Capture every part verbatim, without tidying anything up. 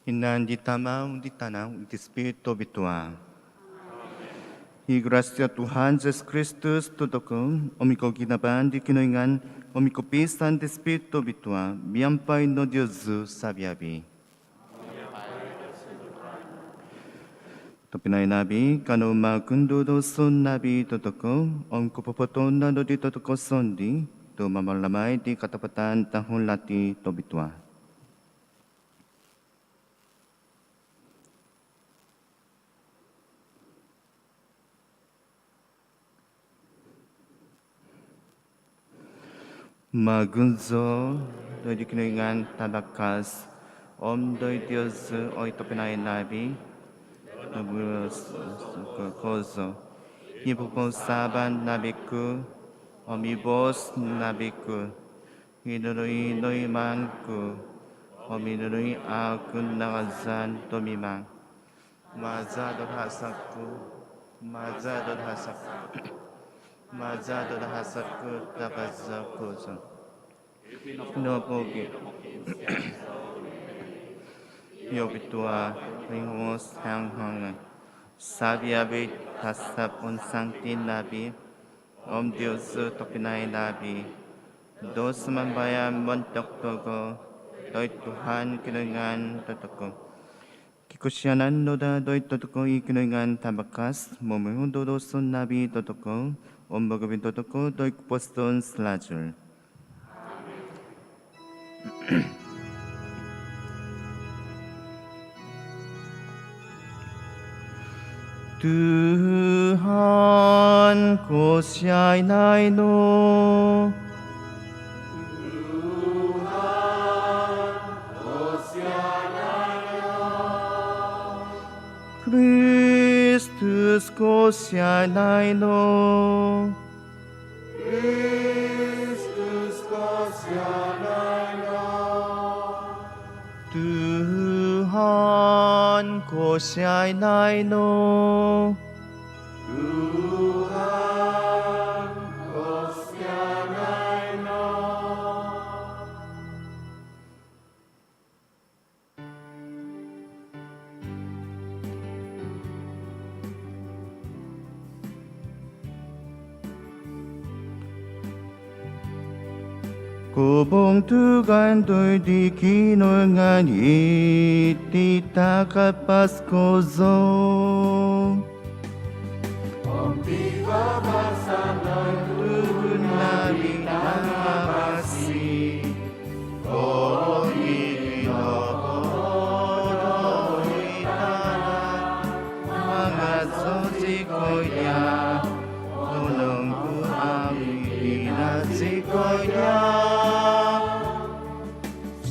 Id ngaan di Tama, om di Tanak, om di Spiritu Tobitua. I grasia Tuhan Jesus Kristus dotokou, om i koginavaan di Kinoingan, om i kopiisaan di Spiritu Tobitua, miampai no diozu saviavi. Tobpinai ngaavi, kanou magundu do sunaavi dotokou om kopopotounda no di dotokou sondii do mamalamai di katapatan tahun lati tobitua. Magunzo doid Kinoingan Tavakas, om doid diozu oi tobpinai ngaavi, do kozo i poposaban ngaavi ku, om i boos ngaavi ku, i nunu i noimaan ku, om i nunu i au ku nangazan do mimang. Maza do hasa ku, maza do hasa ku, maza do hasa ku tagazo kozo. Nopogi i obitua, ringhus hanghangan saviavi tasab om santi ngaavi, om diozu tobpinai ngaavi, do sumambayang montok dogo doid Tuhan Kinoingan dotokou. Kikosianan no daa doid dotokou i Kinoingan Tavakas, momohiu do douso ngaavi dotokou, om mogovit dotokou doid koposizon salajul. Tuhan, kosianai no. Kristus, kosianai no. Kristus, kosianai no. Tuhan, kosianai no. Tuhan, kosianai no. Kobontugan doid di Kinoingan iti takavas kozo. Om pibabasan doid tuhun ngaavi takavasi. Om i nokoodop id tana mangazo zikoi dia. Onongguan i tina zikoi dia.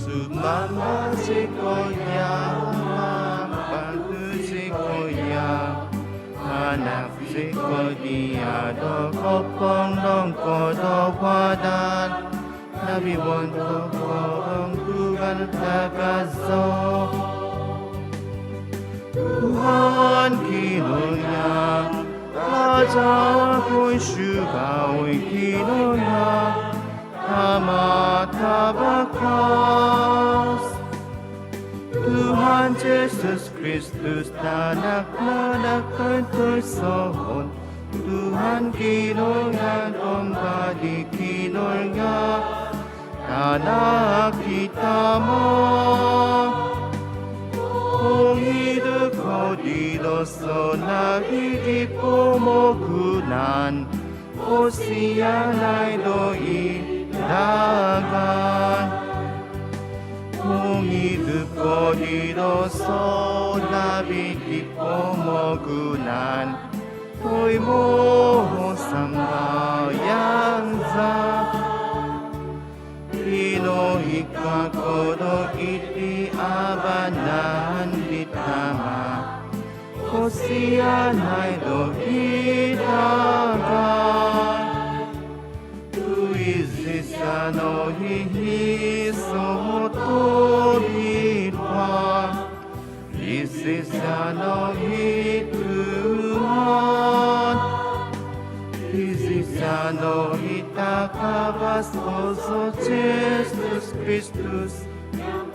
Sumamba zikoi dia, mambantu zikoi dia, tanak zikoi dia do kopong nongkodopadan, nabi wontok kobontugan tagazo. Tuhan Kinoingan, Raja oi surga, oi Kinoingan, Tama tavakas. Tuhan Jesus Kristus, Tanak no Tointutunan Sohot, Tuhan Kinoingan, Domba di Kinoingan, Tanak di Tama. Mongidu ko di douso ngaavi di pomogunan, kosianai no id dagat. Mongidu ko di douso ngaavi di pomogunan, toimoo sambayang za. Pinohika ko do iti vanan di Tama, kosianai no id dagat. Tu iziau no i hiso tobitua. Iziau no i Tuhan. Iziau no i takavas kozo, Jesus Kristus,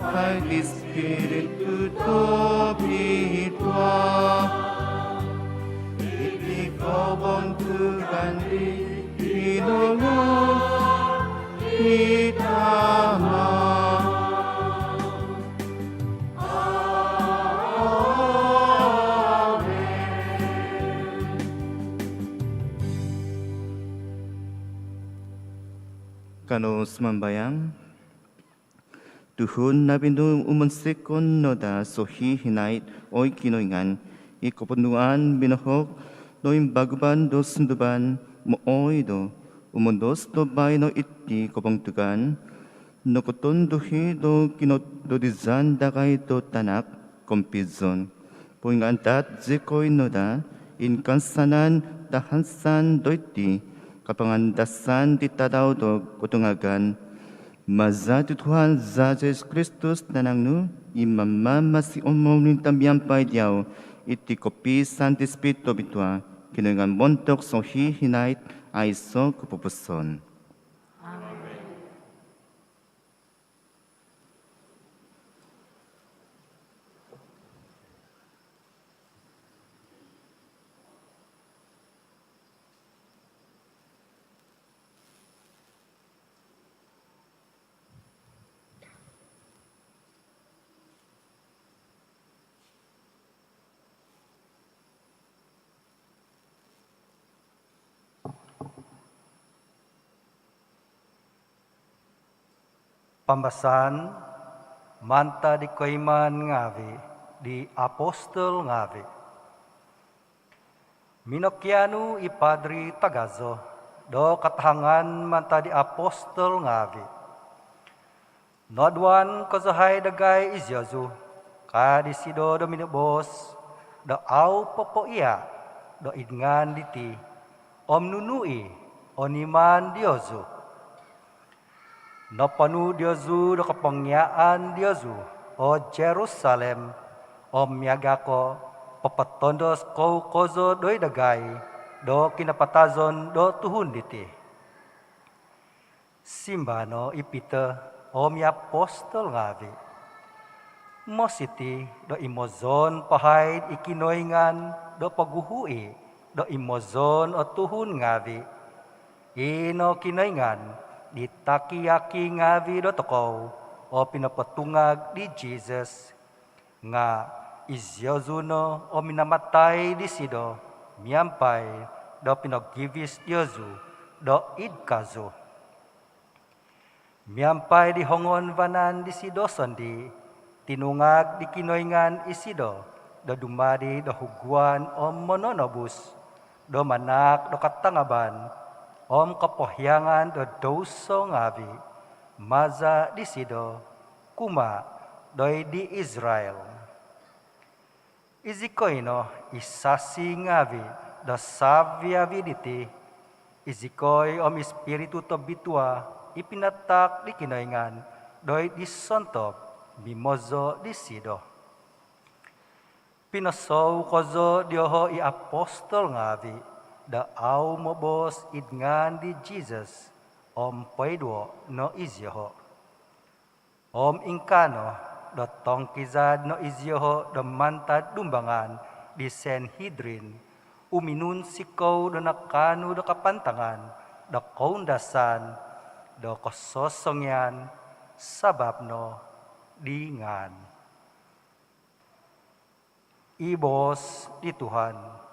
Hai Ispiritu Tobitua, iti kobontugan di Kinoingan i Tama. Amen. Kanou sumambayang. Tuhun nabi nu umonsikon no daa sohihinaid, oi Kinoingan, i koponuan binohok do imbaguban do sunduban, mooi do umondos do baino iti kobontugan nokotonduhi do kinododizan dagai do tanak kompizon. Poingandat zikoi no daa inkansanan tahansan doiti kapangandasan di tadau do kotungagan. Maza di Tuhan za Jesus Kristus Tanak nu, i mamamasi om momolinta miampai diau, iti kopiisaan di Ispiritu Tobitua, Kinoingan montok sohihinaid aiso kopupuson. Amen. Pambasaan mantad di Koimaan ngaavi' di Apostol ngaavi'. Minokianu i padri tagazo do katahangan mantad di apostol ngaavi'. Noduan kozo hai dagai iziozu, ka disido do minoboos, do au popoia' do id ngaan diti om nunu i oniman diozu. Noponu' diozu do kopongiaan diozu o Jerusalem, om miaga' ko' popotondos kou kozo doid dagai do kinapatazon do tuhun diti. Simba no i Pitor om i apostol ngaavi', mositi do imozoon pahaid i Kinoingan do poguhu i' do imozoon o tuhun ngaavi', i no Kinoingan di taki-aki ngaavi' dotokou o pinopotungag di Jisus, nga' iziozu no o minamatai disido miampai do pinogivis diozu do id kazu. Miampai di hongon vanan disido sondii', tinungag di Kinoingan isido do dumadi do huguan om mononobus, do manaak do katangaban om kopohiangan do douso ngaavi' maza' disido kumaa doid di Israil. Izikoi no i sasi ngaavi' do savi-avi diti, izikoi om Ispiritu Tobitua i pinataak di Kinoingan doid di sontob mimozo' disido. Pinosou kozo dioho' i apostol ngaavi' do au moboos id ngaan di Jisus, om poiduo' no izioho'. Om ingkaa no do tongkizad no izioho' do mantad dumbangan di Sanhidrin, uminunsikou do nakaanu do kapantangan do koundasan do kososongian sabap no di ngaan. I boos di Tuhan.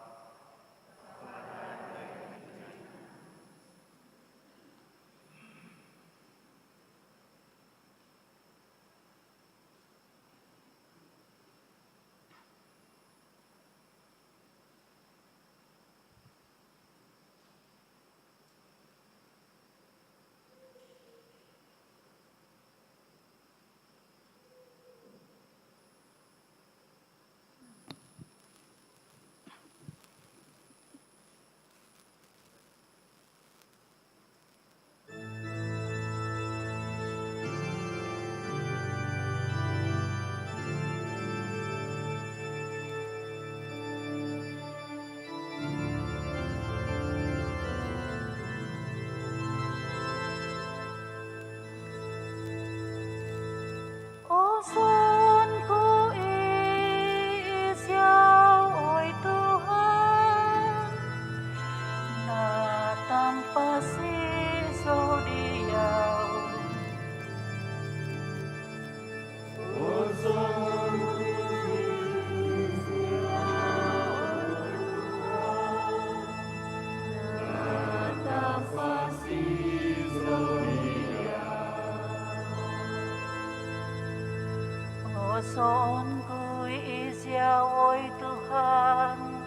Songuhun ku i' Iziau, oi Tuhan,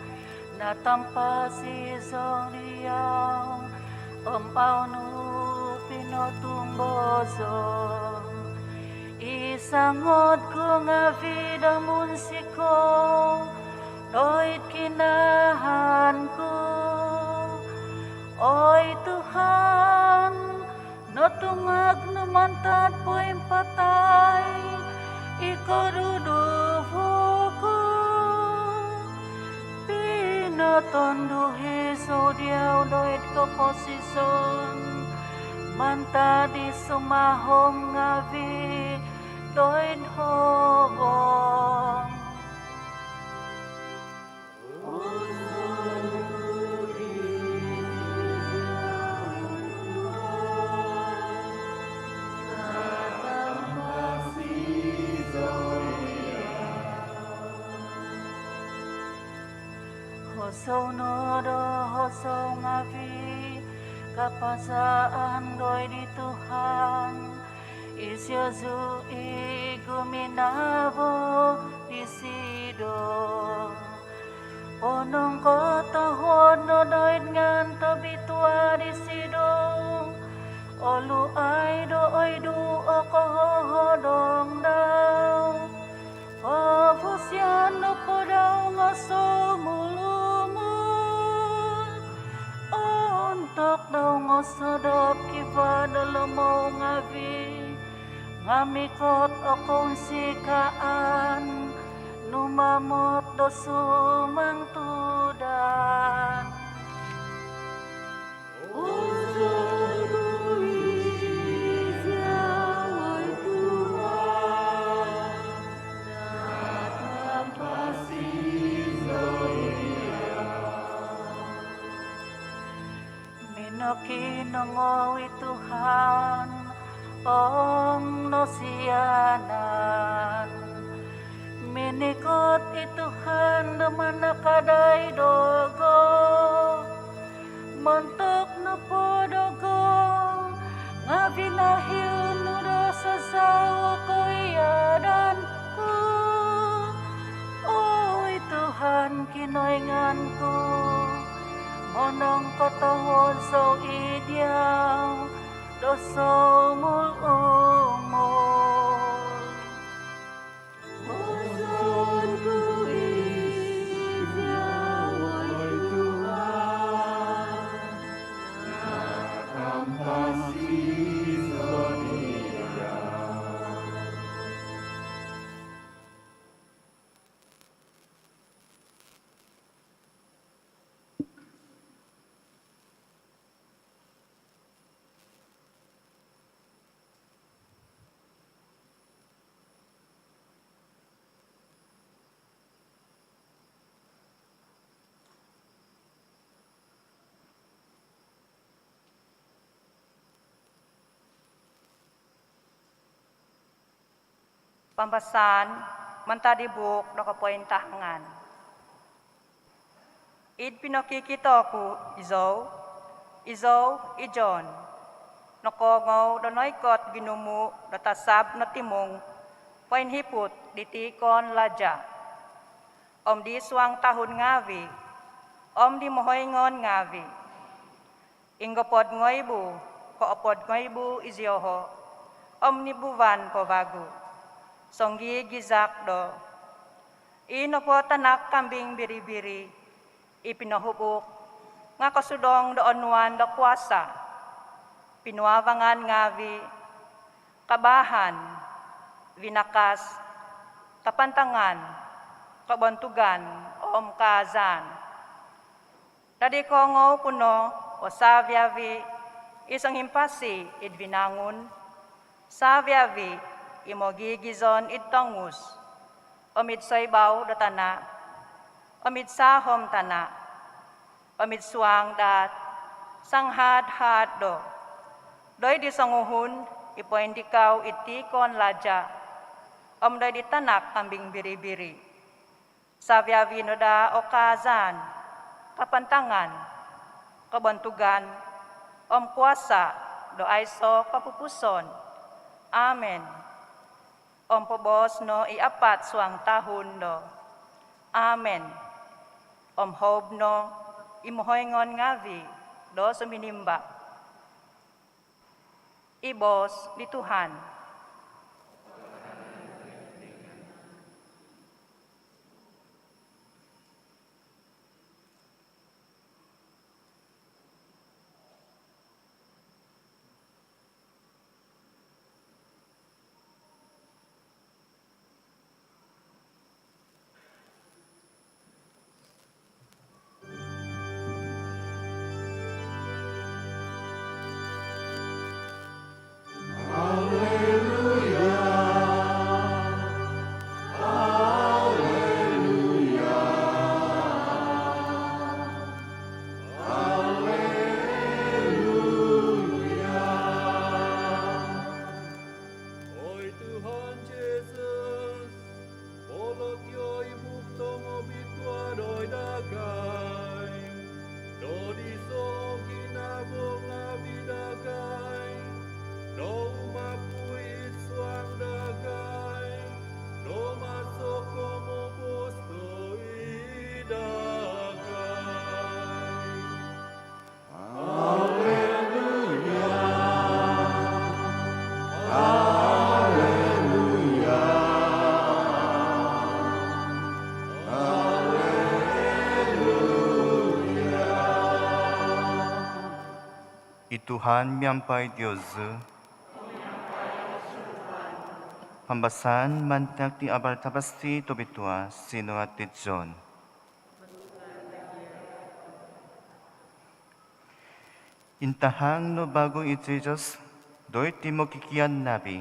natampasi zou Diau, om au' nu pinotumbazaan i sangod ku ngaavi' do munsiko doid kinahan ku. Oi Tuhan, notungag nu mantad poimpatai i koduduvo ku. Pinotonduhi zou Diau doid koposizon mantad di sumahom ngaavi' doid hobong. Hozou no do hozou ngaavi' kapazaan doid di Tuhan, iziozu i guminavo disido. Ponongkotohuod no doid ngaan tobitua disido, oluai do oidu o kohohodong dau. Pobusian nopo dau nga soumul-umul, ontok dau nga sodop kivaa do lomou ngaavi', nga mikot o kounsikaan nu mamot do sumangtudan. Hozou Iziau, oi Tuhan, natampasi zou Diau. Minokinongou i Tuhan om nosianan. Minikot i Tuhan do manakadai dogo. Montok nopo dogo nga vinahiu nu do sasau o koiadan ku. Oi Tuhan Kinoingan ku, monongkotohuod zou i' Diau do soumul-umul. Hozou Iziau, oi Tuhan, natampasi zou Diau. Pambasaan mantad di buuk do Kopointahangan. Id pinokikito ku izou, izou i John, nokoongou do noikot ginumu do tasab notimung poinhiput di tiikon laja, om di suang tahun ngaavi, om di mohoingon ngaavi. Inghopod ngoibu ko opod ngoibu izioho om nibuvan po vagu. Songgigizak do, i nopo tanak kambing biri-biri i pinohubuk nga kosudong do onuan do kuasa, pinuavangan ngaavi, kabaahan, vinakas, kapantangan, kobontugan om kaazaan. Dadi koongou ku no o savi-avi i songimpasi id vinangun, savi-avi i mogigizon id tongus, om id soibau do tana, om id saahom tana, om id suang daat sanghaad-haad do, doid di songuhun i poindikau id tiikon laja, om doid di tanak kambing biri-biri. Savi-avi no daa o kaazaan, kapantangan, kobontugan, om kuasa do aiso kopupuson. Amen. Om poboos no i apat suang tahun do, "Amen." Om hoob no i mohoingon ngaavi' do suminimba. I boos di Tuhan. Oi Tuhan Jesus, polotio i buuk tongobitua doid dagai, do dizo ginavo ngaavi' dagai, do umapui id suang dagai, do maso ko moboos doid dagai. Alleluia, alleluia, alleluia. I Tuhan miampai diozu. Pambasaan mantad di Abal Tavasi tobitua sinuat di John. Intahang no vagu i Jesus doid di mokikian nabi,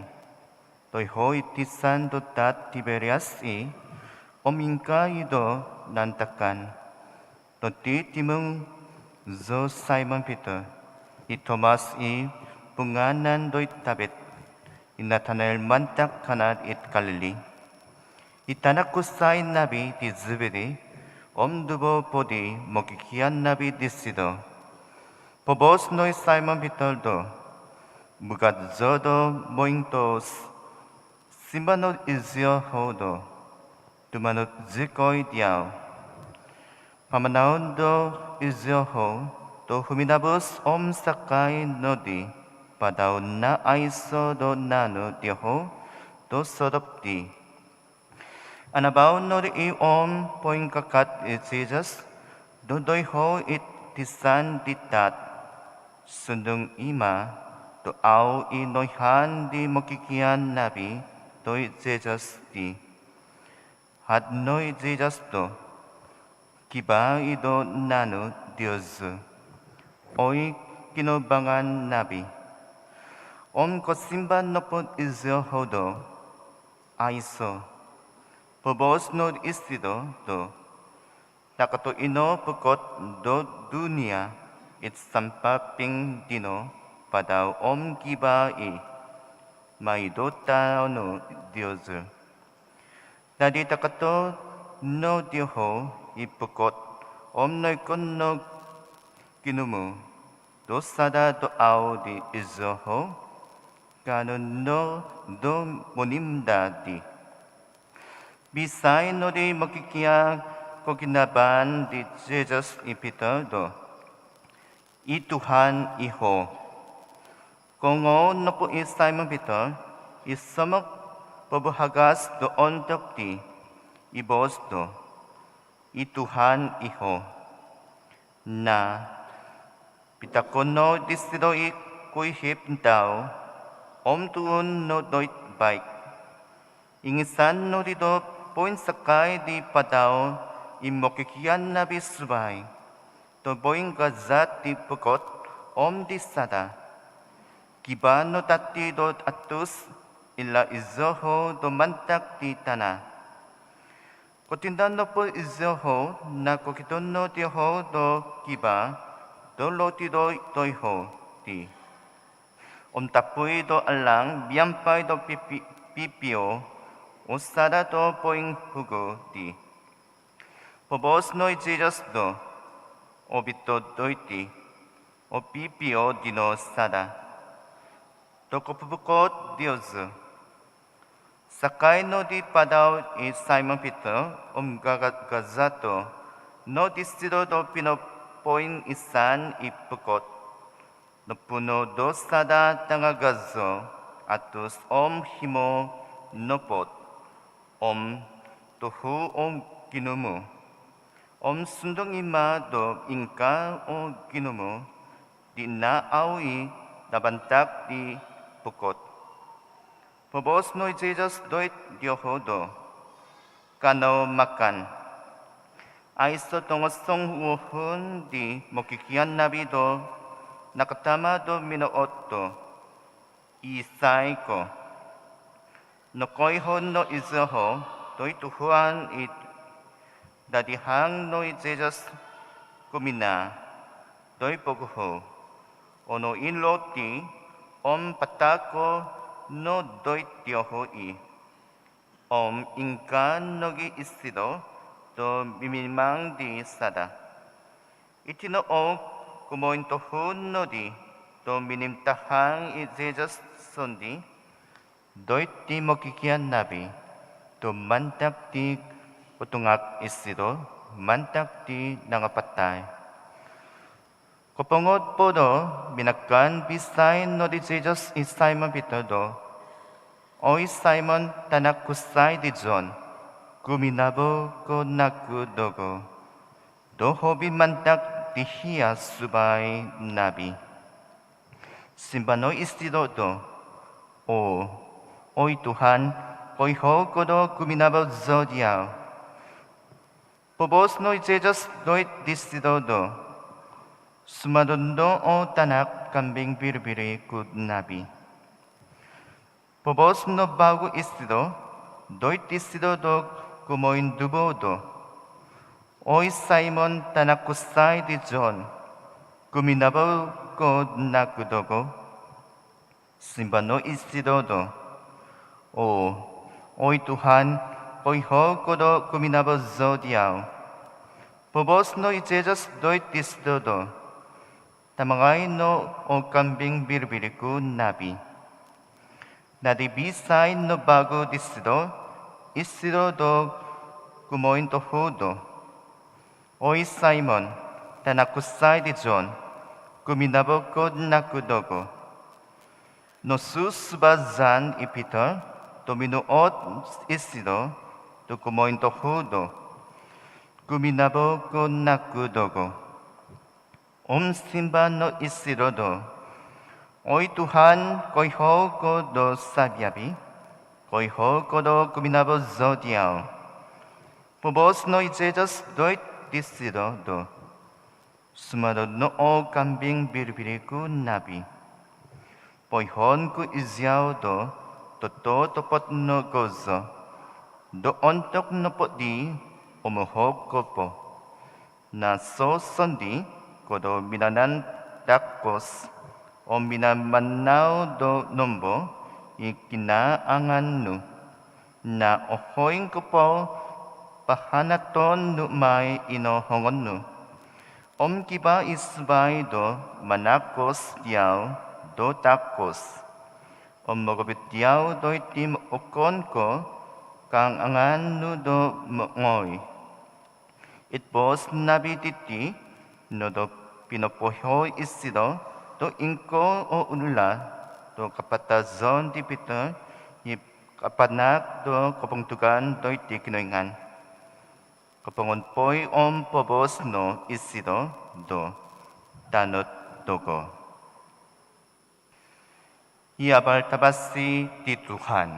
doiho' id tisan do daat Tiberias i', om ingkaa i' do naantakan. Dot i timung zi Simon Pitor, i Tomas i pungaanan do i Tabit, i Natanael mantad Kana id Galili, i tanak kusai nabi di Zebedi, om duvo po di mokikian nabi disido. Poboos no i Simon Pitor do, "Bugad zou do mointoos, simba no iziau do tumanud zikoi diau." Pamanau no iziau do huminabus om sakai no di padau nga aiso do naanu dioho do sodop di. Anabau no di i om poingkakat i Jesus do doiho' id tisan di daat, sundung i ma do au i noihaan di mokikian nabi do i Jesus di. Had no i Jesus do, "Kivaa i' do naanu diozu, oi kinobangan nabi." Om kosimba nopo iziau do, "Aiso." Poboos no isido do, "Nakato ino pukot do dunia id sampaping dino padau om kivaa i', mai do taanu diozu." Dadi takato no dioho i pukot om noikon no ginumu do sada do au di iziau, kaanu no do monimda di. Bisai no di mokikia koginavaan di Jesus i Pitor do, "I Tuhan iho." Kongou nopo i Simon Pitor i somok pobohagas do ontok di, i boos do, "I Tuhan iho." Na, pitakon no disido i kuihip dau om tuun no doid baik. Ingisan no di do poinsakai di padau i mokikian nabi suvai do poingkazat di pukot om di sada. Kivaa no dati do atus ila iziau do mantad di tana. Kotindao nopo iziau nga kokito no dioho do kivaa do loti do doiho di om tapui do alang miampai do pipi-, pipio o sada do poinghugu di. Poboos no i Jesus do, "Obito doiti o pipio dino sada do kopupukot diozu." Sakai no di padau i Simon Pitor om gagagazato no disido do pinopoingisan i pukot. Nopuno do sada tangagazo atus om himo nopot om tohu o ginumu. Om sundung ima do ingkaa o ginumu di naau i nabantag di pukot. Poboos no i Jesus doid dioho do, "Kanou makan." Aiso tongosong vuhun di mokikian nabi do nakatama do minoot do, "Isai ko?" Nokoiho no iziho doid tuhuan i dadihang no i Jesus kuminaa doid poguhu, ono inloti om pataako no doid dioho i. Om ingkaa nogi isido do miminimang di sada. Iti no o kumointohu nodi do minimtahang i Jesus sondii doid di mokikian nabi do mantag di kotungag isido mantag di nangapatai. Kopongo po do minakan bisai no di Jesus i Simon Pitor do, "Oi Simon, tanak kusai di John, kuminabo ko naku dogo do hobi mantag di hia subai nabi?" Simba no isido do, "Oo, oi Tuhan, koiho ko do kuminabo zou diau." Poboos no i Jesus doid disido do, "Sumanod no o tanak kambing biri-biri ku nabi." Poboos no vagu isido doid disido do kumoinduvo do, "Oi Simon, tanak kusai di John, kuminabo ko naku dogo?" Simba no isido do, "Oo, oi Tuhan, koiho ko do kuminabo zou diau." Poboos no i Jesus doid disido do, "Tamangai no o kambing biri-biri ku nabi." Nadi bisai no vagu disido isido do kumointohu do, "Oi Simon, tanak kusai di John, kuminabo ko naku dogo?" Nosusubazan i Pitor do minuot isido do kumointohu do, "Kuminabo ko naku dogo." Om simba no isido do, "Oi Tuhan, koiho ko do sabi-abi, koiho ko do kuminabo zou diau." Poboos no i Jesus doid disido do, "Sumanod no o kambing biri-biri ku nabi." Poihoon ku iziau do tototopot no kozo do ontok nopo di, umohok ko po, na sosondii ko do minanantakos om minamanau do nombo i kinaangan nu, na ohoing ko po pahanaton nu mai i nohongon nu. Om kivaa i subai do manakos diau do takos om mogovit diau doid di okon ko kaangan nu do mongoi. Id boos nabi diti no do pinopoiho isido do ingkuo o ulad do kapatazon di Pitor i kapanahak do kobontugan doid di Kinoingan. Kopongo poi om poboos no isido do, "Tanud dogo." I abal tavasi di Tuhan.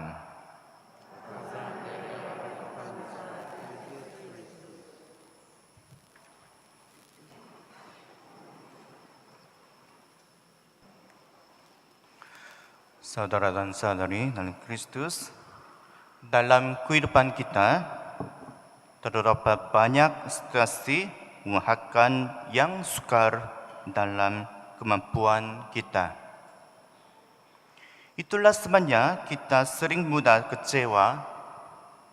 Saudara dan saudari dalam Kristus, dalam kehidupan kita, terdapat banyak situasi menguatkan yang sukar dalam kemampuan kita. Itulah sebabnya kita sering mudah kecewa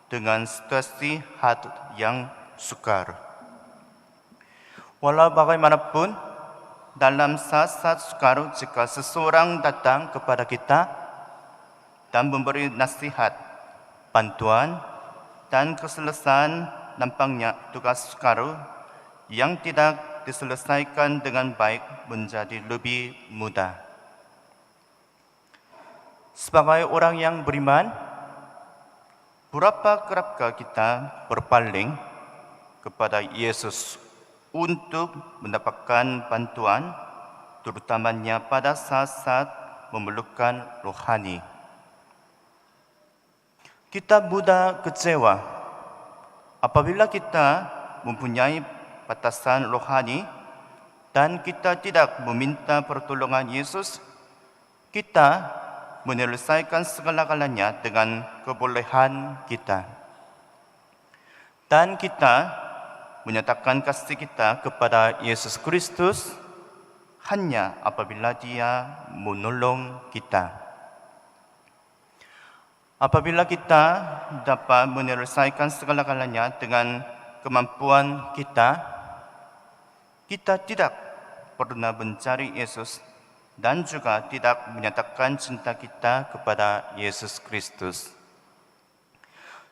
dengan situasi hati yang sukar. Walau bagaimanapun, dalam saat-saat sukar, jika seseorang datang kepada kita dan memberi nasihat, Bantuan dan keselesaan nampaknya tugas karu yang tidak diselesaikan dengan baik menjadi lebih mudah. Sebagai orang yang beriman, berapa kerapkah kita berpaling kepada Yesus untuk mendapatkan bantuan, terutamanya pada saat-saat memerlukan rohani? Kita mudah kecewa apabila kita mempunyai batasan rohani dan kita tidak meminta pertolongan Yesus, kita menyelesaikan segala-galanya dengan kebolehan kita. Dan kita menyatakan kasih kita kepada Yesus Kristus hanya apabila Dia menolong kita. Apabila kita dapat menyelesaikan segala-galanya dengan kemampuan kita, kita tidak pernah mencari Yesus dan juga tidak menyatakan cinta kita kepada Yesus Kristus.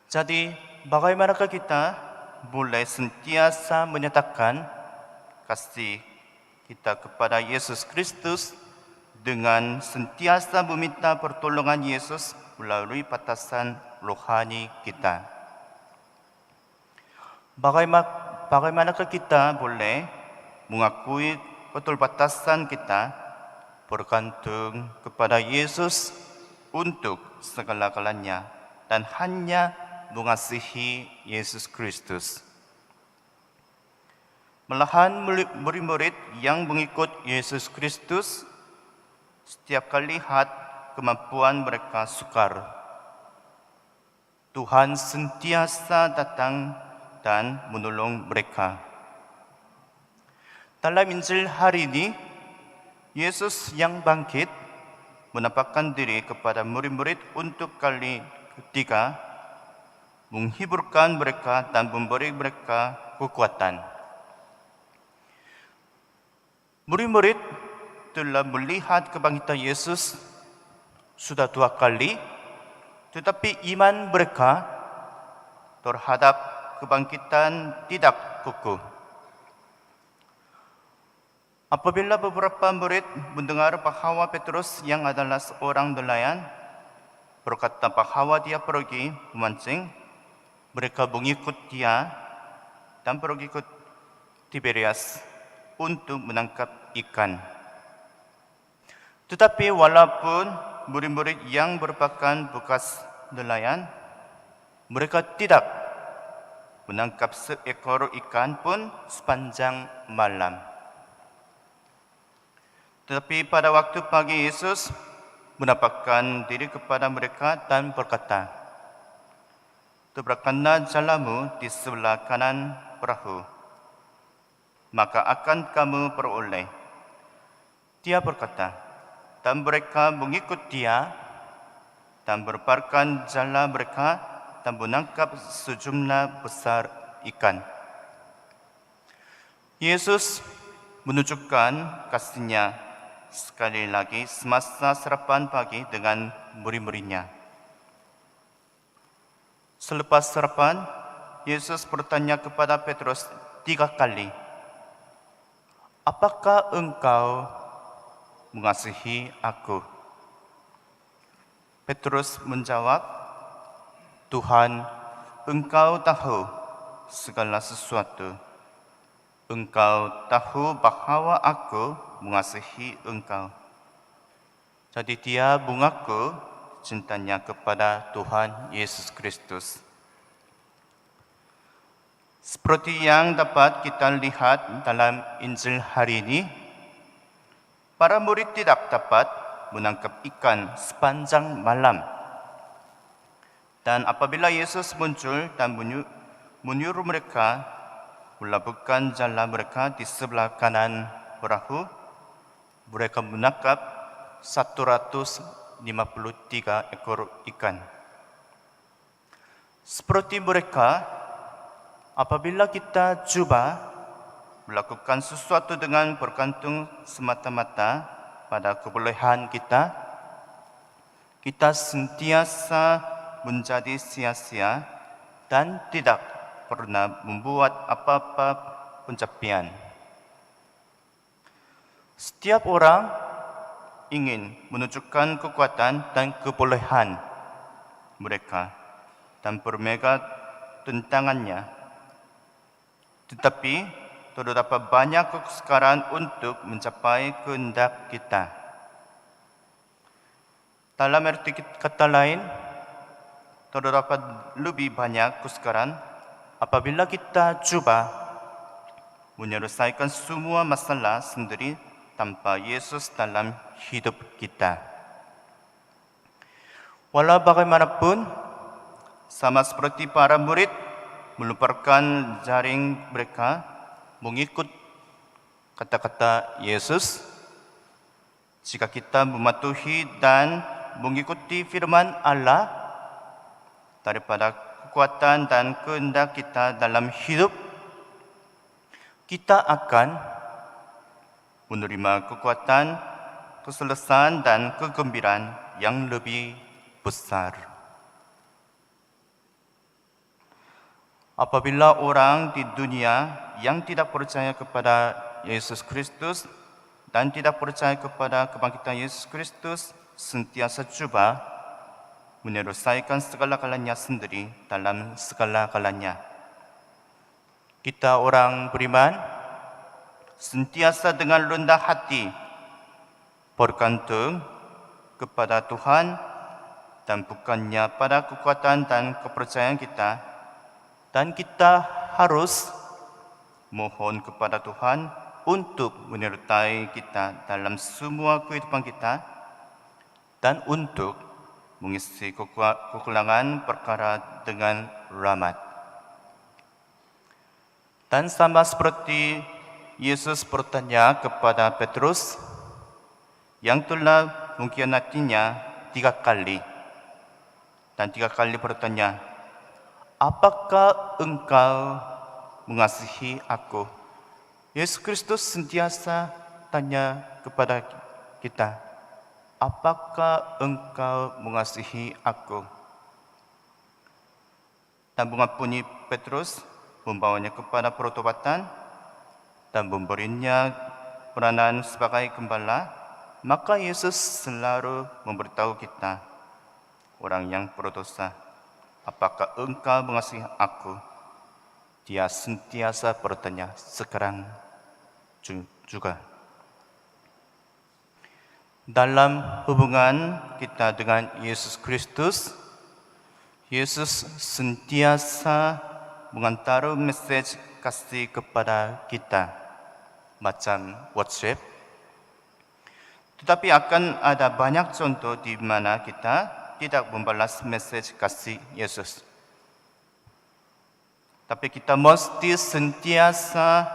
Jadi, bagaimanakah kita boleh sentiasa menyatakan kasih kita kepada Yesus Kristus dengan sentiasa meminta pertolongan Yesus melalui batasan rohani kita? Bagaima-, bagaimanakah kita boleh mengakui keterbatasan kita, bergantung kepada Yesus untuk segala-galanya, dan hanya mengasihi Yesus Kristus? Malahan, muri-, murid-murid yang mengikut Yesus Kristus setiap kali lihat kemampuan mereka sukar, Tuhan sentiasa datang dan menolong mereka. Dalam Injil hari ini, Yesus yang bangkit menampakkan diri kepada murid-murid untuk kali ketiga, menghiburkan mereka dan memberi mereka kekuatan. Murid-murid telah melihat kebangkitan Yesus sudah dua kali, tetapi iman mereka terhadap kebangkitan tidak kukuh. Apabila beberapa murid mendengar bahawa Petrus yang adalah seorang nelayan berkata bahawa dia pergi memancing, mereka mengikut dia dan pergi ke Tiberias untuk menangkap ikan. Tetapi walaupun murid-murid yang merupakan bekas nelayan, mereka tidak menangkap seekor ikan pun sepanjang malam. Tetapi pada waktu pagi, Yesus menampakkan diri kepada mereka dan berkata, "Tabrakkanlah jalamu di sebelah kanan perahu, maka akan kamu beroleh." Dia berkata, dan mereka mengikut Dia dan melemparkan jala mereka dan menangkap sejumlah besar ikan. Yesus menunjukkan kasih-Nya sekali lagi semasa sarapan pagi dengan murid-murid-Nya. Selepas sarapan, Yesus bertanya kepada Petrus tiga kali, "Apakah engkau mengasihi Aku?" Petrus menjawab, "Tuhan, Engkau tahu segala sesuatu. Engkau tahu bahawa aku mengasihi Engkau." Jadi, dia mengaku cintanya kepada Tuhan Yesus Kristus. Seperti yang dapat kita lihat dalam Injil hari ini, para murid tidak dapat menangkap ikan sepanjang malam. Dan apabila Yesus muncul dan menyu-, menyuruh mereka melabuhkan jala mereka di sebelah kanan perahu, mereka menangkap satu ratus lima puluh tiga ekor ikan. Seperti mereka, apabila kita cuba melakukan sesuatu dengan bergantung semata-mata pada kebolehan kita, kita sentiasa menjadi sia-sia dan tidak pernah membuat apa-apa pencapian. Setiap orang ingin menunjukkan kekuatan dan kebolehan mereka dan bermegah tantangannya. Tetapi, terdapat banyak kesukaran untuk mencapai kehendak kita. Dalam arti kit-, kata lain, terdapat lebih banyak kesukaran apabila kita cuba menyelesaikan semua masalah sendiri tanpa Yesus dalam hidup kita. Walau bagaimanapun, sama seperti para murid melemparkan jaring mereka mengikut kata-kata Yesus, jika kita mematuhi dan mengikuti firman Allah daripada kekuatan dan kehendak kita dalam hidup, kita akan menerima kekuatan, keselesaan, dan kegembiraan yang lebih besar. Apabila orang di dunia yang tidak percaya kepada Yesus Kristus dan tidak percaya kepada kebangkitan Yesus Kristus sentiasa cuba menyelesaikan segala-galanya sendiri dalam segala-galanya, kita orang beriman sentiasa dengan rendah hati bergantung kepada Tuhan dan bukannya pada kekuatan dan kepercayaan kita, dan kita harus mohon kepada Tuhan untuk menyertai kita dalam semua kehidupan kita dan untuk mengisi kekua-, kekurangan perkara dengan rahmat. Dan sama seperti Yesus bertanya kepada Petrus, yang telah mengkhianatinya tiga kali. Dan tiga kali bertanya, "Apakah engkau mengasihi aku?" Yesus Kristus sentiasa tanya kepada kita, "Apakah engkau mengasihi aku?" Dan mengampuni Petrus, membawanya kepada pertobatan, dan memberinya peranan sebagai gembala, maka Yesus selalu memberitahu kita, orang yang berdosa, "Apakah engkau mengasihi aku?" Dia sentiasa bertanya sekarang ju-, juga. Dalam hubungan kita dengan Yesus Kristus, Yesus sentiasa menghantar mesej kasih kepada kita, macam WhatsApp. Tetapi akan ada banyak contoh di mana kita tidak membalas mesej kasih Yesus. Tapi kita mesti sentiasa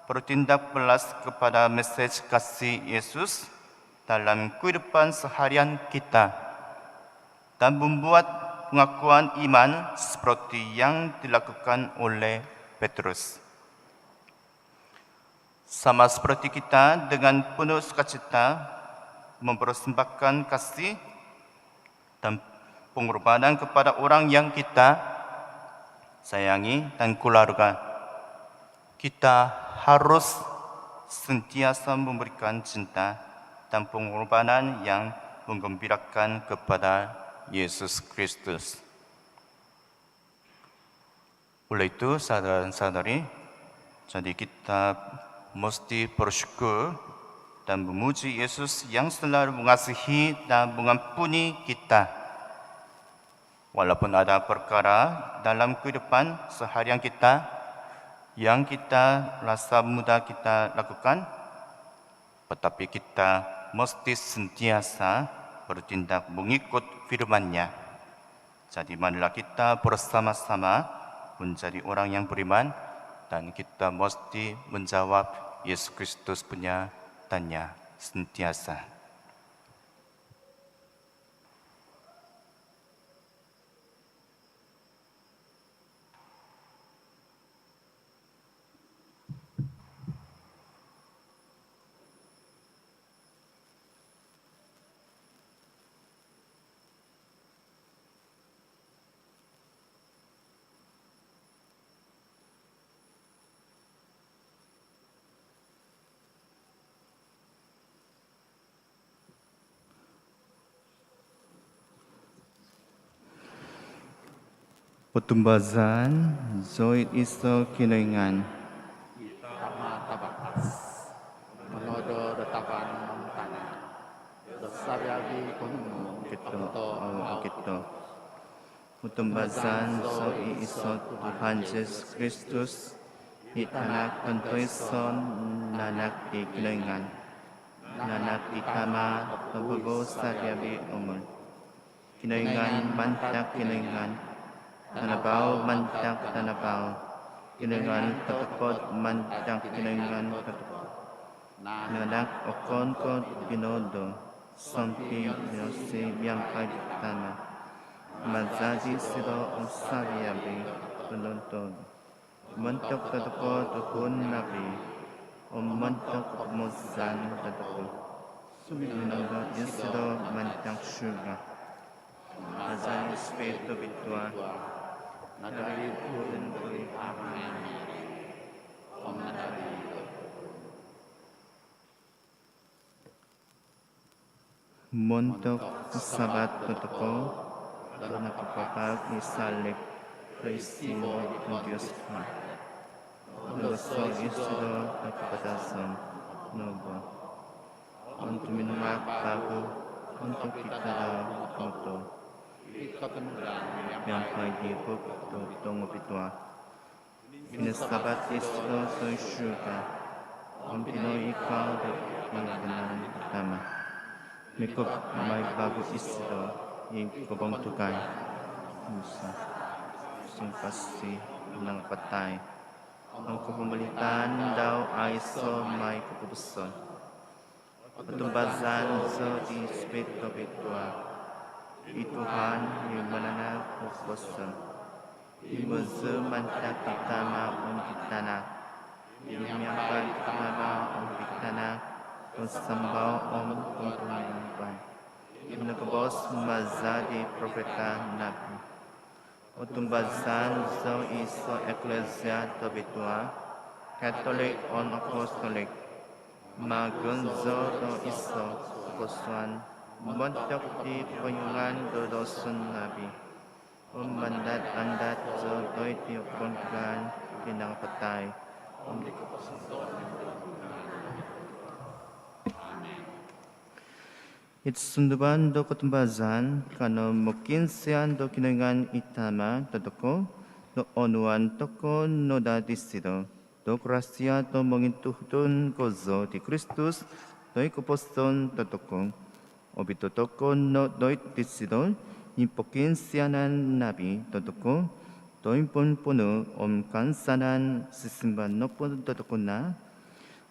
bertindak balas kepada mesej kasih Yesus dalam kehidupan seharian kita dan membuat pengakuan iman seperti yang dilakukan oleh Petrus. Sama seperti kita dengan penuh sukacita mempersembahkan kasih dan pengorbanan kepada orang yang kita sayangi dan keluarga, kita harus sentiasa memberikan cinta dan pengorbanan yang menggembirakan kepada Yesus Kristus. Oleh itu, saudara dan saudari, jadi kita mesti bersyukur dan memuji Yesus yang selalu mengasihi dan mengampuni kita. Walaupun ada perkara dalam kehidupan seharian kita yang kita rasa mudah kita lakukan, tetapi kita mesti sentiasa bertindak mengikut firman-Nya. Jadi, marilah kita bersama-sama menjadi orang yang beriman dan kita mesti menjawab Yesus Kristus punya tanya sentiasa. Potumbazaan zou id iso Kinoingan, i Tama tavakas, monodo do tavan om tana, do savi-avi kohumo okito om au okito. Potumbazaan zou id iso Tuhan Jesus Kristus, i Tanak tontoiso nanak di Kinoingan, nanak di Tama do poguhu savi-avi umul. Kinoingan mantad Kinoingan, tanavau mantad tanavau, Kinoingan totopot mantad Kinoingan totopot. Nanak okon ko' tinodo, sompiusi miampai di Tama. Maza' disido o savi-avi do nototodo. Montok totopot tuhun nabi om montok kopomosan totopot, suminondot isido mantad surga. Maza' di Ispiritu Tobitua, nadadi tuhun di Hahangai Mary, om nadadi do tuhun. Montok sabat totopot do nakapapag id salib do isido di Pontius Pilate, ondoso' isido do kapatazon nopo, om tuminungag bagu ontok di tadau kotumbazaan miampai di Buuk Tobituo. Pinasabat isido doid surga om pinoikau doid pingkanan di Tama. Mikot mai bagu isido id kobontugan, om sumimpasi mantad nangapatai, om kopomolintaan dau aiso' mai kopupusan. Potumbazaan zou di Ispiritu Tobitua, i Tuhan i mananahak koposizon, i muzhu mantad di Tama om di Tanak, i miampai di Tama om di Tanak do sambao om kotumbayaan, i nokobos maza' di profita om nabi. Potumbazaan zou id iso Iklisia tobitua, Katolik om apostolik. Magon zou do iso koposizon montok di poinganan do douso ngaavi', om mandad-andad zou doid di kobontugan di nangapatai om di koposizon. Amin. Id sunduvan do kotumbazaan, kanou mokiinsian do Kinoingan i Tama dotokou, do onuan tokou no daa disido do grasia do mongintuhun kozo di Kristus doid koposizon dotokou. Obito tokou no doid disido i pokiinsianan ngaavi' dotokou do pomponu om kaansanan sisimbar nopo dotokou no.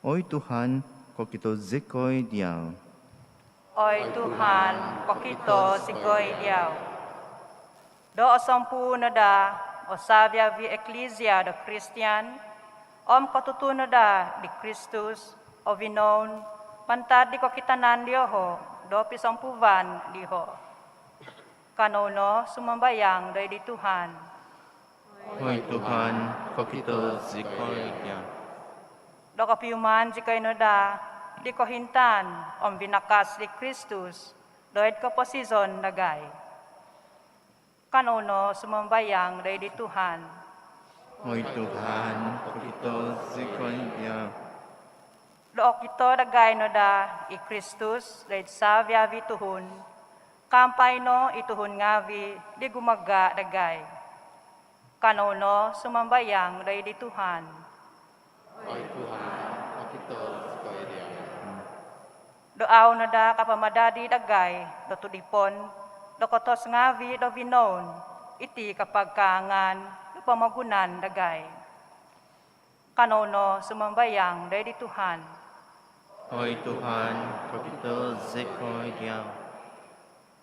Oi Tuhan, kokito zikoi diau. Oi Tuhan, kokito zikoi diau. Do osompu no daa o savi-avi' iklisia do Kristian, om kotutun no daa di Kristus o vinoun mantad di kokitanan dioho' do pisompuvan dioho'. Kanou no sumambayang doid di Tuhan. Oi Tuhan, kokito zikoi diau. Do kopiuman zikoi no daa di kohintan om vinakas di Kristus doid koposizon dagai. Kanou no sumambayang doid di Tuhan. Oi Tuhan, kokito zikoi diau. Do okito dagai no daa i Kristus doid savi-avi' tuhun, kaampai no i tuhun ngaavi' di gumaga' dagai. Kanou no sumambayang doid di Tuhan. Oi Tuhan, kokito zikoi diau. Do au no daa kapamadadi dagai do tudipon do kotos ngaavi' do vinoun iti kapagkaangan do pomogunan dagai. Kanou no sumambayang doid di Tuhan. Oi Tuhan, kokito zikoi diau.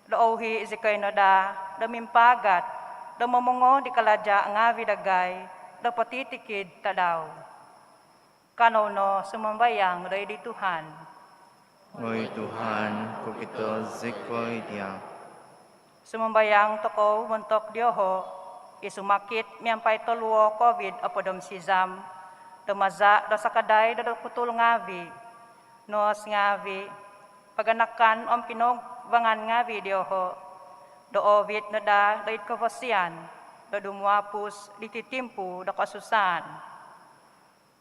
Do ouhi' zikoi no daa do mimpaagat do momungo di kalaja' ngaavi' dagai do potitikid tadau. Kanou no sumambayang doid di Tuhan. Oi Tuhan, kokito zikoi diau. Sumambayang tokou montok dioho' i sumakit miampai toluo Covid opod om sizam, do maza' do sakadai do dokutul ngaavi', nos ngaavi', paganakan om kinoubangan ngaavi' dioho', do oovit no daa doid kavasian, do dumuapus diti timpu do kosusaan.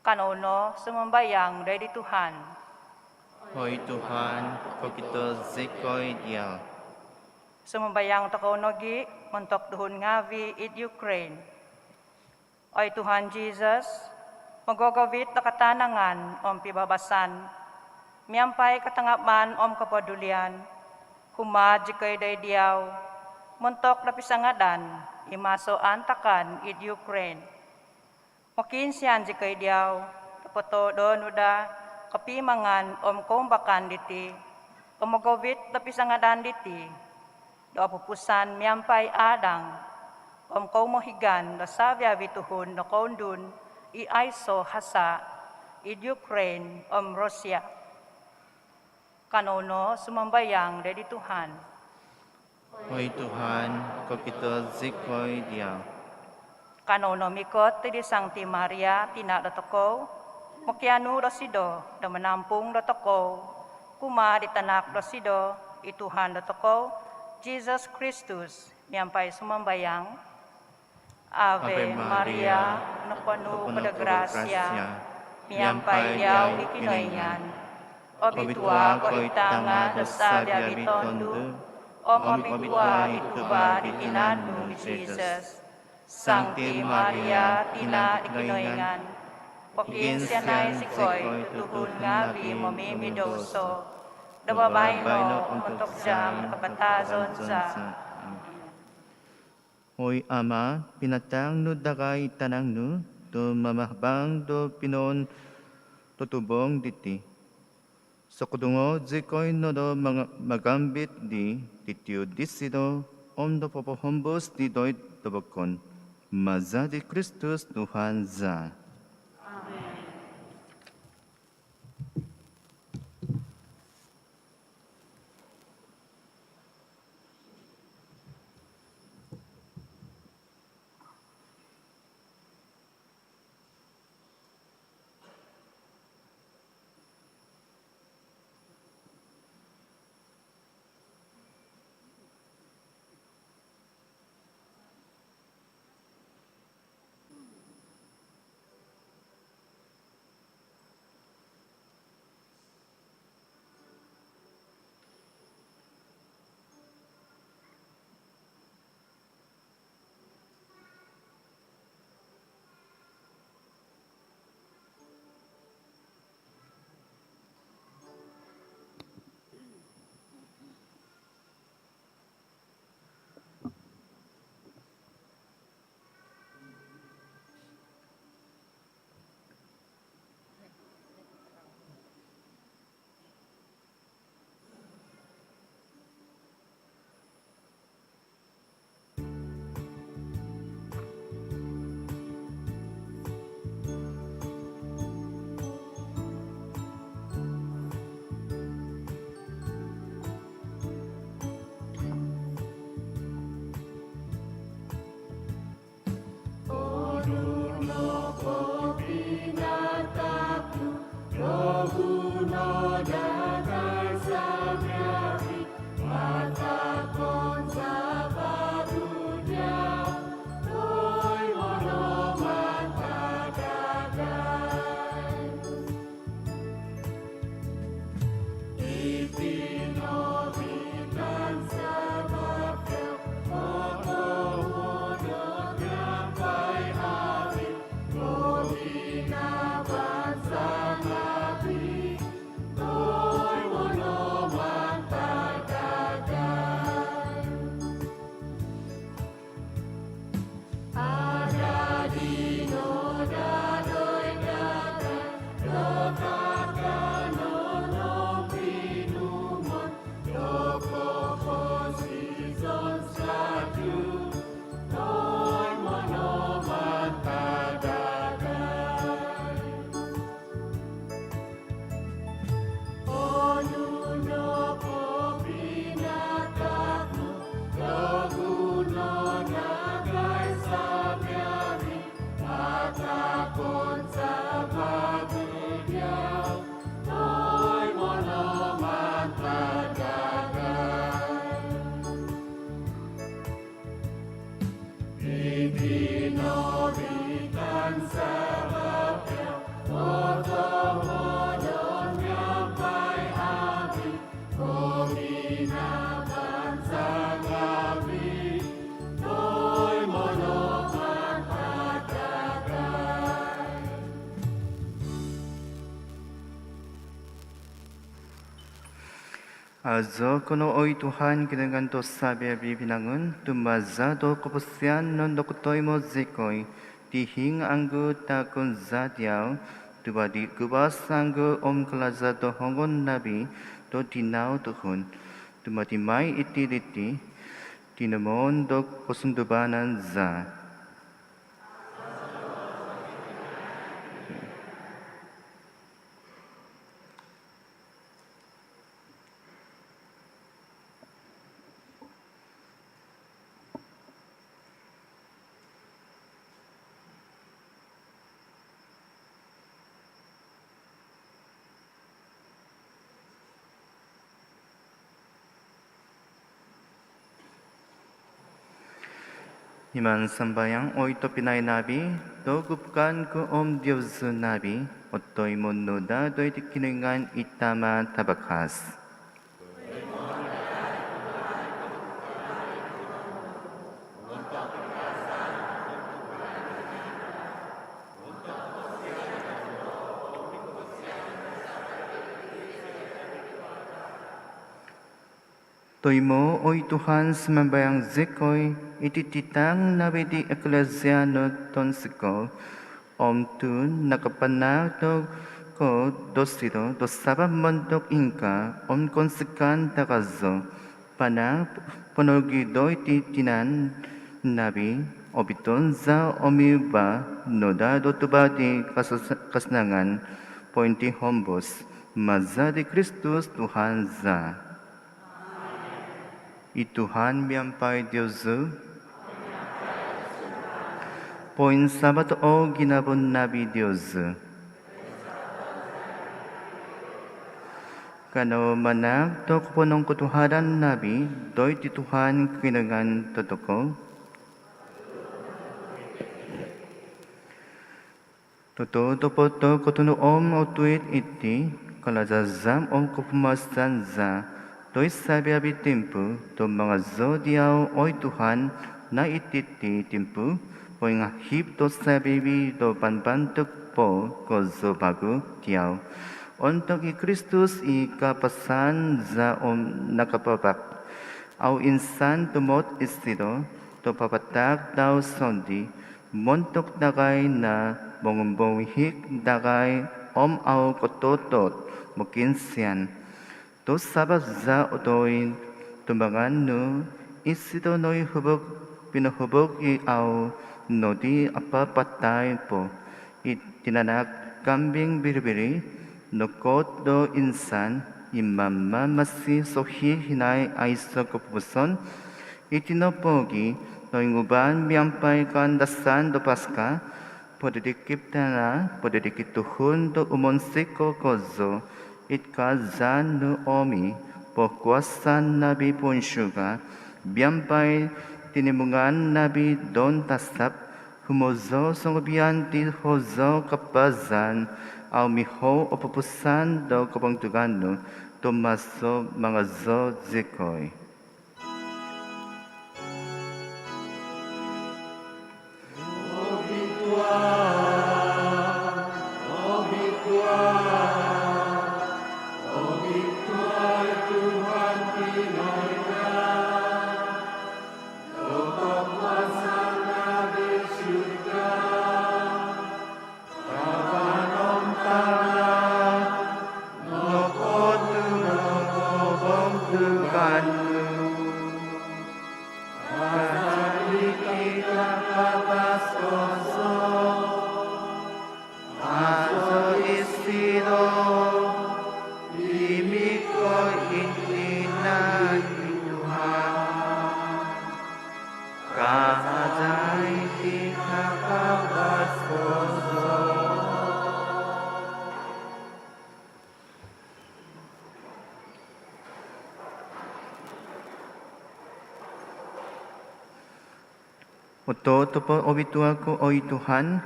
Kanou no sumambayang doid di Tuhan. Oi Tuhan, pokito zikoi diau. Sumambayang tokou nogi montok tuhun ngaavi id Ukraine. Oi Tuhan Jesus, mogogovit do kataanangan om pibabasan miampai katangaban om kopodulian, humaad zikoi doid diau montok do pisangadan i maso aantakan id Ukraine. Mokiinsian zikoi diau do potoodon nu daa kopiimangan om koumbakan diti, om mogovit do pisangadan diti do opupusan miampai aadang om koumohigan do savi-avi tuhun do koundun i aiso hasa id Ukraine om Russia. Kanou no sumambayang doid di Tuhan. Oi Tuhan, pokito zikoi diau. Kanou no mikot doid di Sangti Maria, tina dotokou, mokianu dosido do manampung dotokou kumaa di tanak dosido, i Tuhan dotokou Jesus Kristus, miampai sumambayang. Ave Maria, noponu ko do grasia, miampai diau i Kinoingan. Obitua ko id tanga do savi-avi tondu, om obitua i tuva di tinan nu i Jesus. Sangti Maria, tina di Kinoingan, pokiinsianai zikoi tuhun ngaavi momimidouso, do babaino om ontok jaam kapatazon za. Oi Ama, pinataang nu dagai i tanak nu do mamahabang do pinoon totubong diti. Sokodungo zikoi no do manga-, magambit di titiud disido om do popohombus di doid tobokon. Maza di Kristus Tuhan za. Amen. Azo ko no oi Tuhan Kinoingan do sabi-abi' binangun, tu maza' do koposizon nondo kotoimo zikoi ti hinanggu taakon za diau, tuva' di guvas, sanggu om kalaza' do hongon nabi do tinau tuhun. Tumati mai iti diti tinomoon do kosunduvanan za. Iman sambayang, oi tobpinai nabi, do gupukan ku om diozu nabi, otoimo no daa doid Kinoingan i Tama Tavakas. Toimo, oi Tuhan, sumambayang zikoi, iti titang nabi di eklesia nu tonsi ko, om tu nakapanaak do ko dosido do sabap montok ingkaa om kounsikaan tagazo, panaak po nogi doiti tinan nabi, obiton za om iba no daa do tuva' di kasanangan pointihombus, maza' di Kristus Tuhan za. I Tuhan miampai diozu. Poinsavato' o ginavo nabi diozu. Kanou manaak do koponongkotohuadan nabi doid di Tuhan Kinoingan totokou. Totopot do kotunud om otuhid iti, kalazazam om kopumasan za, doid sabi-abi timpu, do mangazo diau, oi Tuhan, nai iti ti timpu poingahib do sabi-abi do banbantuk po kozo vagu diau. Ontok i Kristus i kapasan za om nakapavak, au insan tumot isido, do papataak dau sondii, montok dagai na mongumbohik dagai om au kototot mokiinsian. Tu sabap za otoin tumbangan nu, isido no i hubuk pinohubuk i au nodi apapatai po, i tinanak kambing biri-biri, nokot do insan, i mamamasi sohihinaid aiso kopupuson, iti no pogi, noinguban miampai kaandasan do Paska, podidikip tana, podidikip tuhun do umonsiko kozo, id kaazaan nu om i pokuasan nabi poinsuga, miampai tinimungan nabi don tasap, humozou songobian di hozou kapazan, au mihou o pupusan do kobontugan nu, do maso mangazo zikoi. Tavan om tana, nokotunud o kobontugan nu. Kajadi kikakabas kozo. Azo isido i mikot id tinan di Tuhan. Kajadi kikakabas kozo. Ototopot obitua ko, oi Tuhan,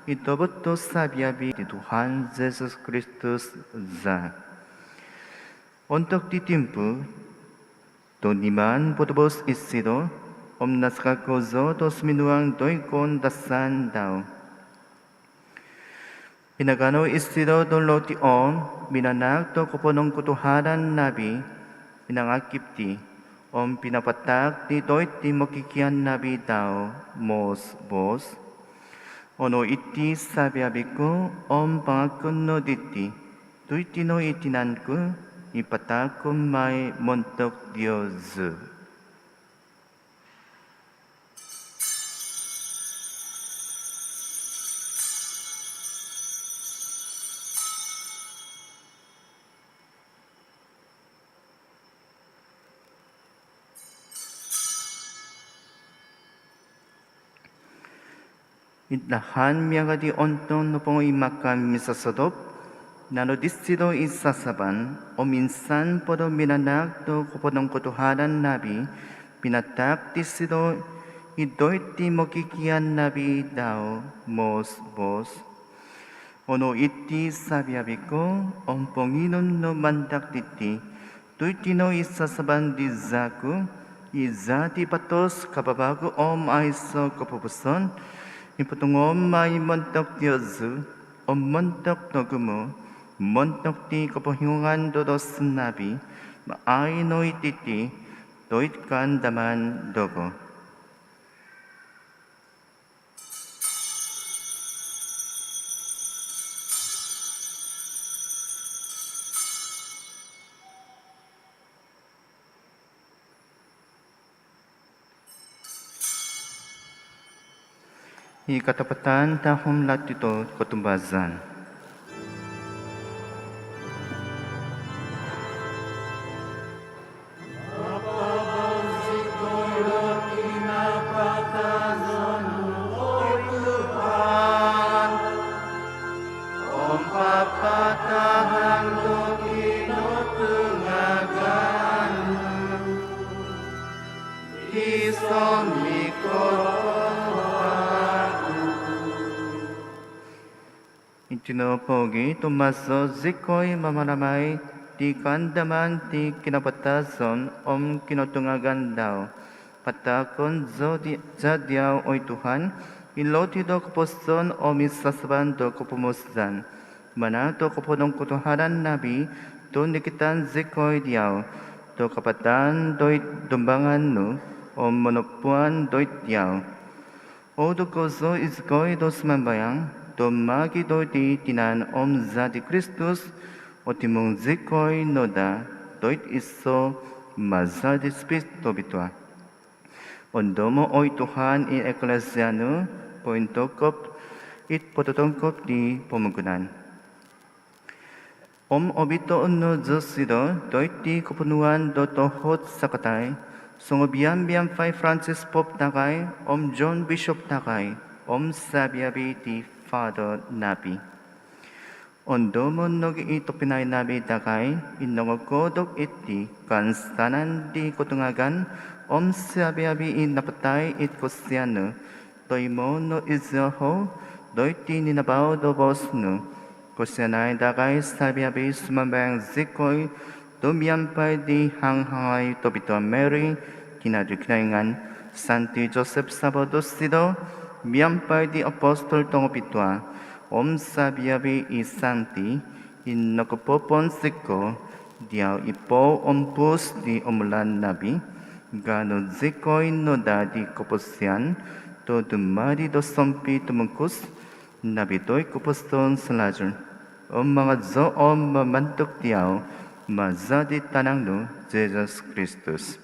i tobot do sabi-abi di Tuhan Jesus Kristus za. Ontok di timpu do niman potobus isido, om nasaga kozo do suminuang doid kaandasan dau, pinaganu isido do loti om minanaak do koponongkotohuadan nabi, pinangakib dii om pinapataak dii doid di mokikian nabi dau moos-boos: Onuo' iti sabi-abi ku om pangakun no diti tu' iti no i tinan ku i pataakon mai montok diozu. Id lahan miaga di ontong nopongo i makan misosodop, nanu disido i sasaban om insan po do minanaak do koponongkotohuadan nabi, pinataak disido i doid di mokikian nabi dau moos-boos: Onuo' iti sabi-abi ku om ponginum no mantak diti tu' iti no i sasaban di zaa ku, i zaa di batos kababagu om aiso' kopupuson, i potunguon mai montok diozu om montok dogumu', montok di kopohiongan do douso nabi. Maai no iti doid kaandaman dogo. I katapatan tahum lati do kotumbazaan. Om papatahang do kinotungagan nu, gisom mikot ko vagu. Iti nopogi' tu' maso zikoi mamalamai di kaandaman di kinapatazon om kinotungagan dau, pataakon zou di, za diau, oi Tuhan, i loti do koposizon om i sasaban do kopomosizan. Manaak do koponongkotohuadan nabi tu' nikitan zikoi diau do kapadan doid dumbangan nu om monopuan doid diau. Ouduk zou izikoi do sumambayang do magi doid di tinan om zaa di Kristus, otimung zikoi no daa doid iso' maza' di Spiritu Tobitua. Ondomo', oi Tuhan, i Eklesia nu pointongkop id pototongkop di pomogunan om obito' no dosido doid di koponuan do tohut sakatai, songobian miampai Francis Pope dagai om John Bishop dagai om sabi-abi di Father nabi. Ondomo' nogi' i tobpinai nabi dagai i nongokodop id di kaansanan di kotungagan om sabi-abi i napatai id kosianan nu, toimo' no iziau doid di ninabau do boos nu. Kosianai dagai sabi-abi, sumambayang zikoi do miampai di Hanghangai Tobitua Mary, tina' di Kinoingan, Santi Joseph savo' dosido, miampai di apostol tongobitua om sabi-abi i santi i nokopoponsikou diau i poompuus di omulan nabi, ganu zikoi no daa di koposizan do dumadi do sompitumungkus nabi doid koposizon salajul om mangazou om mamantuk diau maza' di tanak nu Jesus Kristus.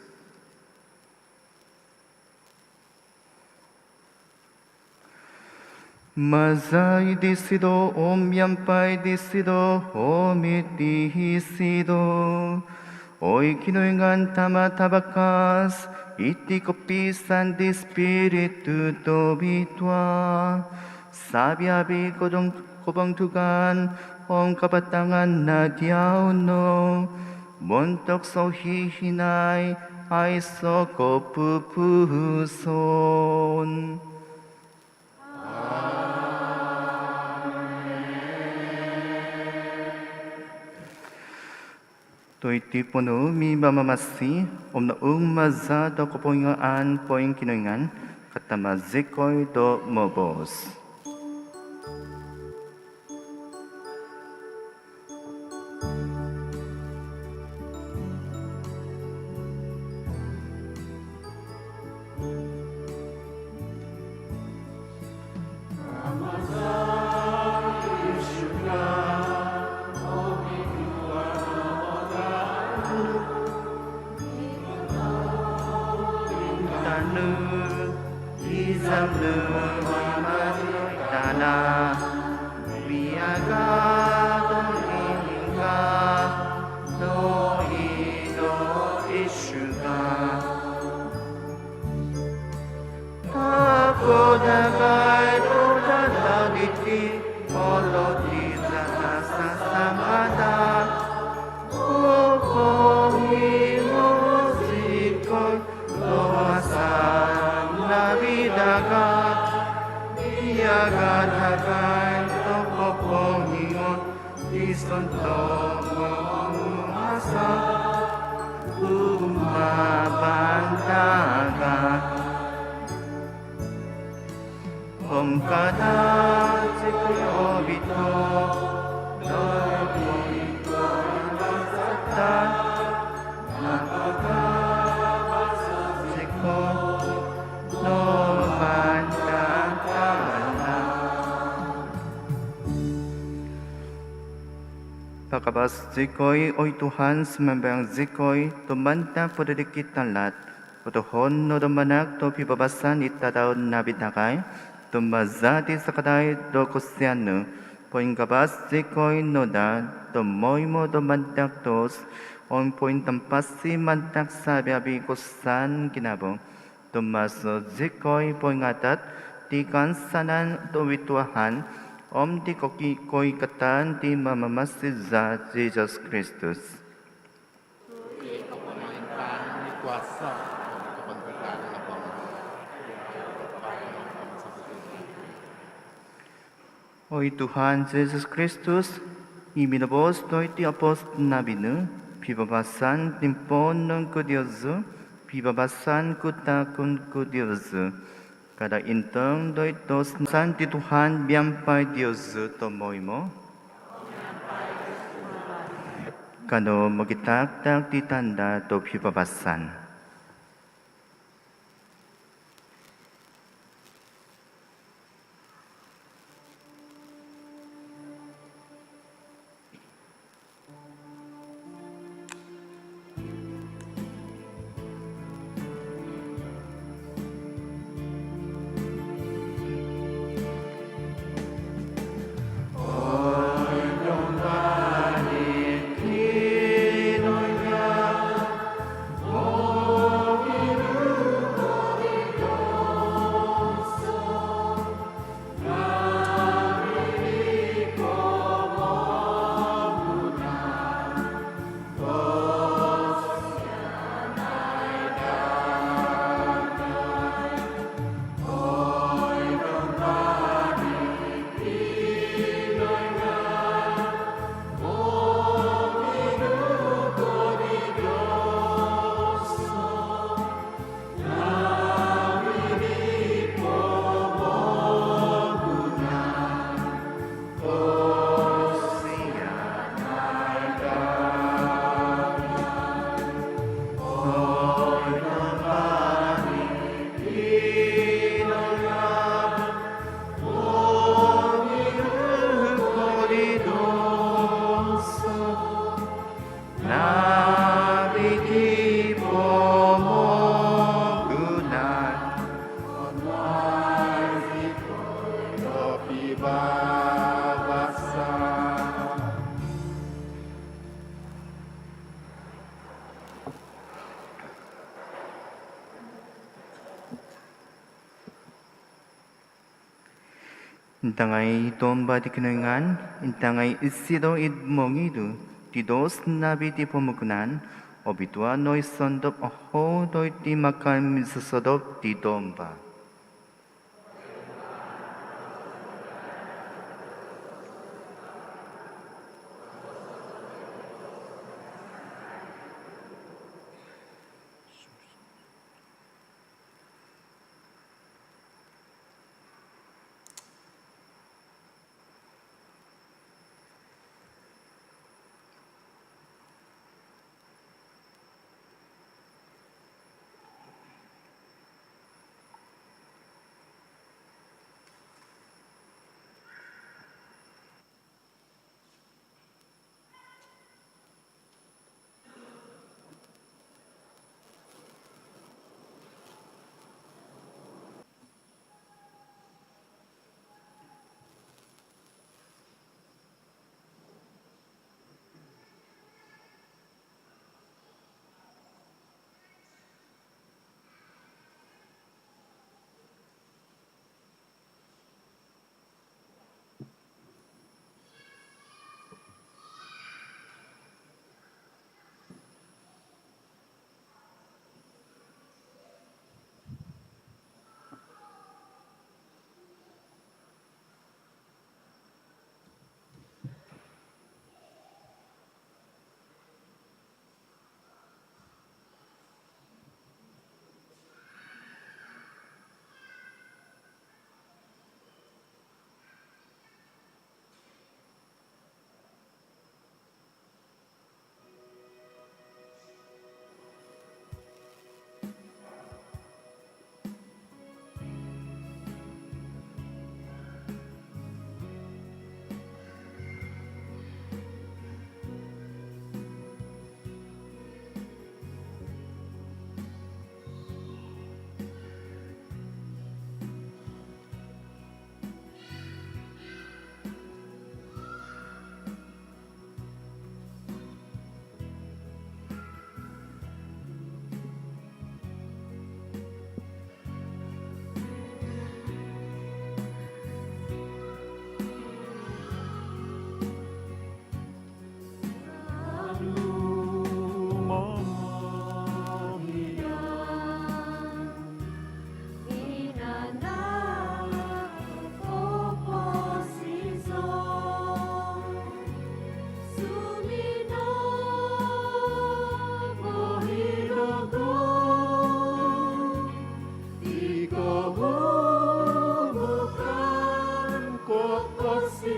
Maza' i disido om miampai disido om id disido, oi Kinoingan Tama' Tavakas, id di kopiisaan di Spiritu Tobitua, sabi-abi' kodong kobontugan om kapatangan na diau no montok sohihinaid aiso' kopupuson. Tu' iti ponuhu' mi mamamasi om nounsikou maza' do kopoingaan poingkinoingan, katama zikoi do moboos. Kadagai tokou poingon di sontob masa tumabang dagai. Om kada zikoi ovito' do id koimbazatan, nga' pagabas zikoi do mantad tahaat. Pagabas zikoi, oi Tuhan, sumambayang zikoi, do mantad podidikit tahaat, potohon no do manahak do pibabasan id tadau ngaavi' dagai, tu maza' di sakadai do kosianan nu, poingabas zikoi no daa do moimo do mantad doos om pointampasi mantad saviavi' kosusaan ginavo, tu maso zikoi poingatat di kaansanan do ovituahan om di koki- koikatan di Mamamasi za Jisus Kristus. Tu i kopomolintaan, i kuasa om i kobontugan nopo nga' Oi Tuhan Jisus Kristus, i minoboos doid di apostol ngaavi' nu, pibabasan timponon ku diozu, pibabasan ku taakon ku diozu. Kada intong doid douso di Tuhan miampai diozu tomoimo. Kanou mogitaak-taak di tanda do pibabasan. Naavi' di pomogunan. Om naavi' di kopibabasan. Intangai i Domba' di Kinoingan, intangai isido id mongidu di douso ngaavi' di pomogunan, obitua' no i sondop ohou doid di makan minsosodop di Domba'.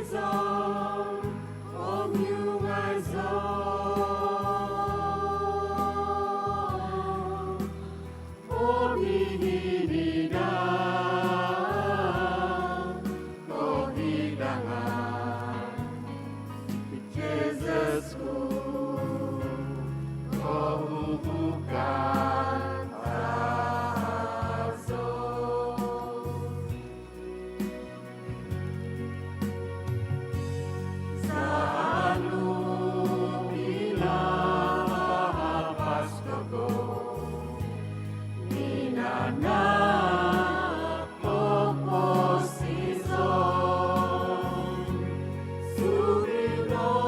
Om hiungai zou, obihin daa ko hidangan, Jisus ku, kohuhukan daa zou. Saanu pinapapas dogo minanahak koposizon, suminumo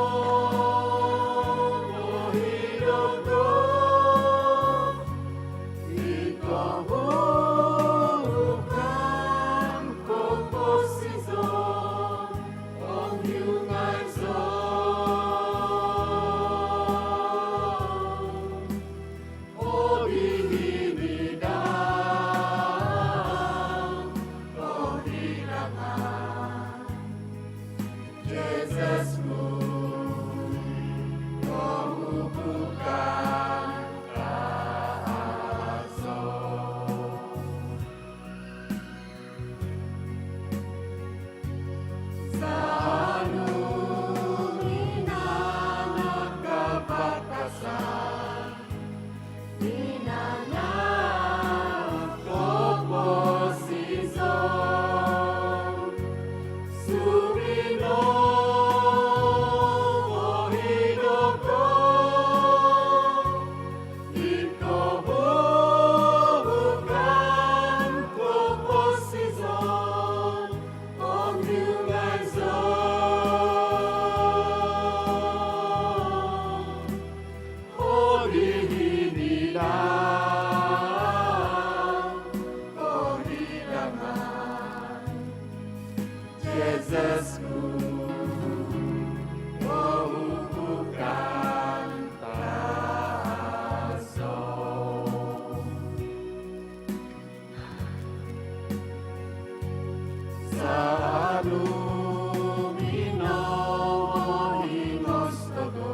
i dogo i kohuhukan koposizon, om hiungai zou, obihin daa ko hidangan, Jisus ku, kohuhukan daa zou. Saanu minanahak kabatasan, minanahak koposizon, suminumo i dogo i kohuhukan koposizon, om hiungai zou, obihin daa ko hidangan, Jisus ku, kohuhukan daa zou. Saanu minomoingos dogo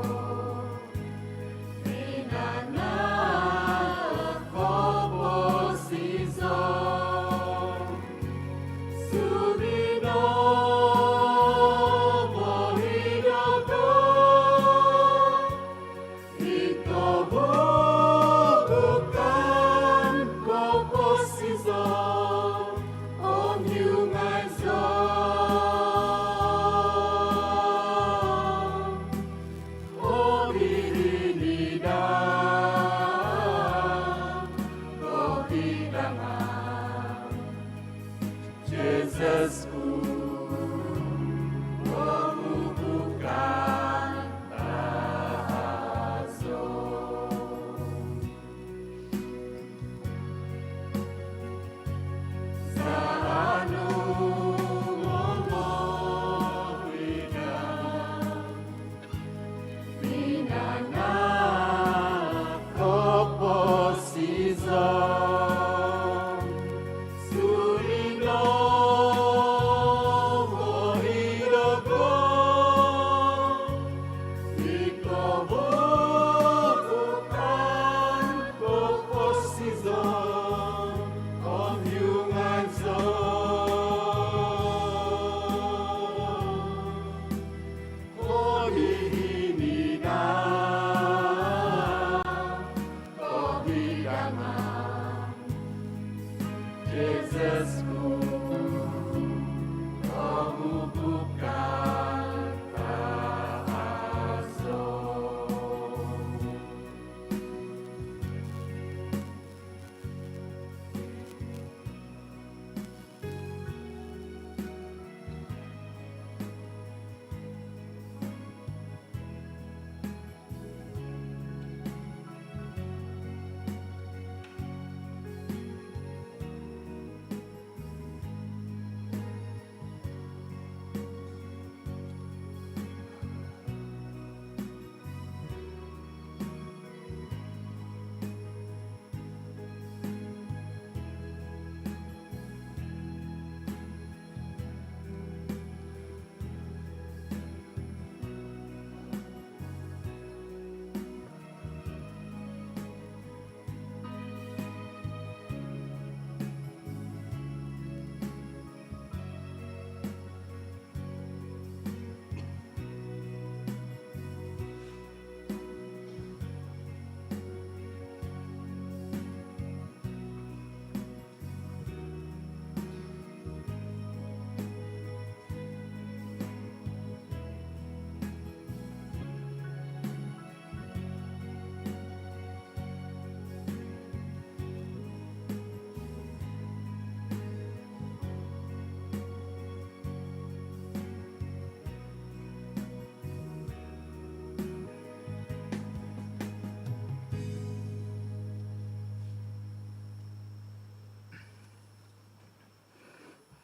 minanahak koposizon, suminumo i dogo i kohuhukan koposizon, om hiungai zou, obihin daa ko hidangan, Jisus ku, kohuhukan daa zou. Saanu momohidan minanahak koposizon, suminumo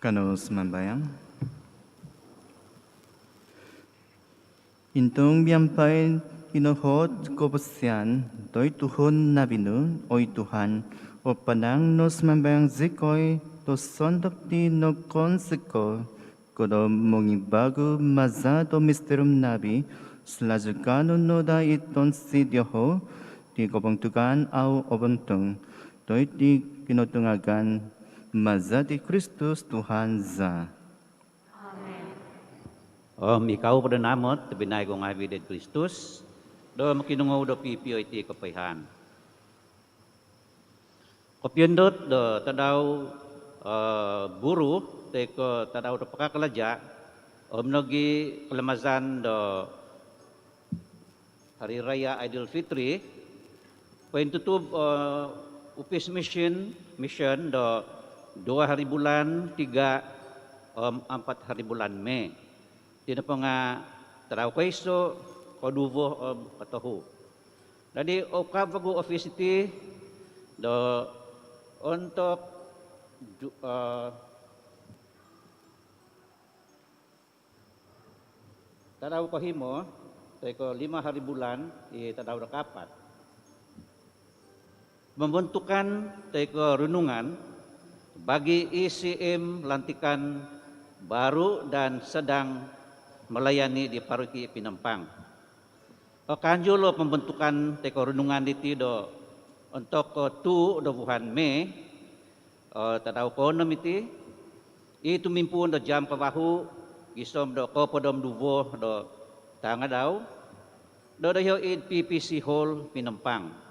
Kanou sumambayang. Intung miampai ino hot koposizon toi tuhun nabi nu, oi Tuhan, opanang no sumambayang zikoi do sondop di nokonsiko ko do mongibagu maza do misterium nabi, sulazu kaanu no daa i tonsi dioho di kobontugan au obontung toi di kinotungagan, maza di Kristus Tuhan za. Amen. Om ikau po do namot tobpinai ku ngaavi' id Kristus, do mokinongou do pipio iti kopoihaan. Kopiondot do tadau, eh, buruh toi ko tadau do pakakalaja, om nogi kalamazan do Hari Raya Aidilfitri, pointutub, eh, Upis Mission, Mission do dua hari bulan tiga om empat hari bulan Mei. Iti nopo nga tadau koiso, koduvo om kotohu. Dadi, oukab vagu ofis iti do ontok du-, eh, tadau kohimo toi ko lima hari bulan, i tadau do kaapat. Pembentukan toi ko renungan bagi E C M lantikan baru dan sedang melayani di Paroki Penampang. Okanjul o pembentukan toi ko renungan diti do ontok kotuu do vuhan Mei, eh, tadau koonom iti, i tumimpuun do jam kavahu gisom do koopod om duvo do tangadau, do doiho id P P C Hall Penampang.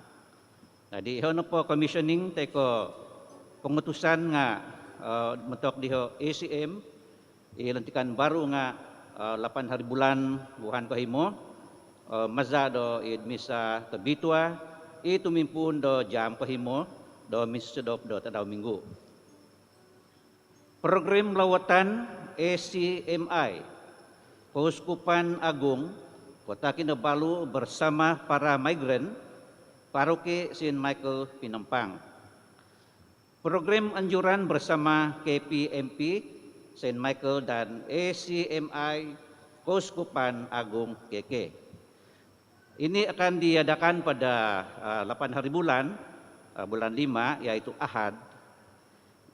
Dadi, iho nopo commissioning toi ko pongutusan nga, eh, montok diho E C M, i lantikan baru nga, eh, lapan hari bulan vuhan kohimo, eh, maza do id misa tobitua, i tumimpuun do jam kohimo do minsosodop do tadau minggu. Program lawatan A C M I, Keuskupan Agung Kota Kinabalu bersama para migran, Paroki Saint Michael Penampang. Program anjuran bersama K P M P Saint Michael dan A C M I Keuskupan Agung K K. Ini akan diadakan pada, ah, lapan hari bulan, ah, bulan lima, iaitu Ahad,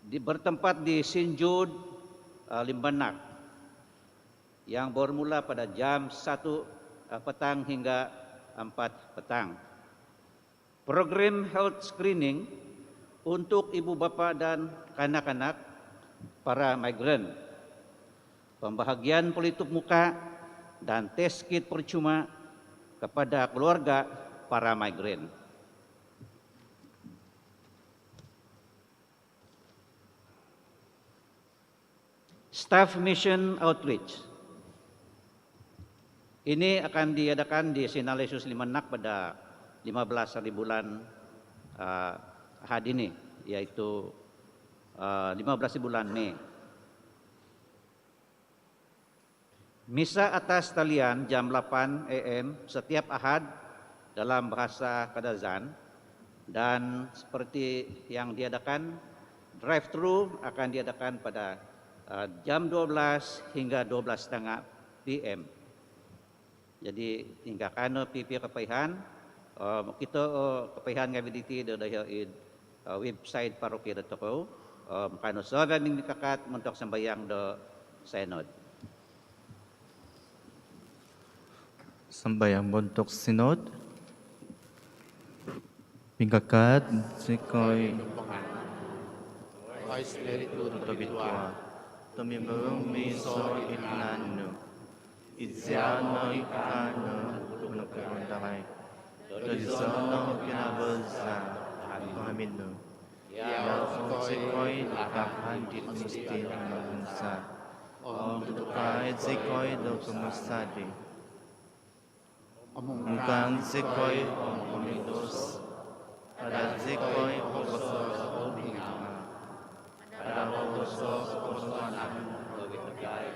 di, bertempat di Saint Jude, ah, Limbanak, yang bermula pada jam satu, ah, petang hingga empat petang. Program health screening untuk ibu bapa dan kanak-kanak para migran. Pembahagian pelitup muka dan test kit percuma kepada keluarga para migran. Staff Mission Outreach. Ini akan diadakan di Saint Aloysius Limanak pada lima belas hari bulan, ah, Ahad ini, iaitu, ah, lima belas hari bulan Mei. Misa atas talian jam lapan A M setiap Ahad dalam bahasa Kadazan, dan seperti yang diadakan, drive-thru akan diadakan pada, eh, jam dua belas hingga dua belas setengah P M. Jadi, ingkaa no pipio kopoihaan, eh, okito o kopoihaan ngaavi' diti do doiho id, eh, website paroki dotokou, eh, kanou soira' mingkakat montok sambayang do Sinod. Sambayang montok Sinod. Mingkakat zikoi, oi Spiritu Tobitua, tumimung miiso id ngaan nu. Iziau no i kaanu do ponukuon dagai, do iziau no i kinabazan do hamin nu. Iziau no zikoi do kaanu di misti do mangazan, om tutukai zikoi do kumasadi. Omungkang zikoi om ominum, kada zikoi pobososo o pinganga, kada pobososo o pobososo nanu do bitagai,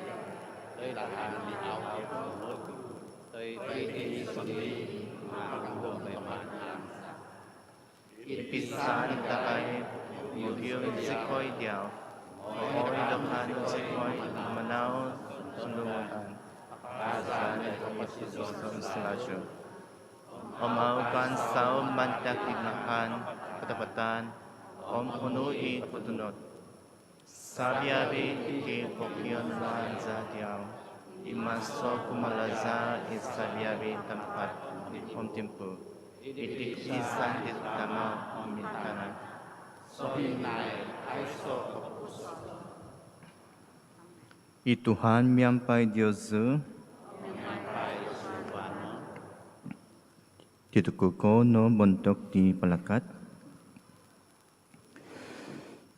toi lahan di au, toi iti sondii manganggo pemahaman. Id pisan dagai, mogium zikoi diau, Oi do kaanu zikoi mamanau sunduan, kaazaan do koposizon salaju. Om au kaansau mantad di nahan katapatan om onu i kotunot. Sabiabi di kokion nuan za diau, i maso kumalaza i sabiabi tampat om timpu, iti isan di Tama om i Tanak. Sohinaid aiso kopupusan. I Tuhan miampai diozu. Tituku kou no bontok di palakat.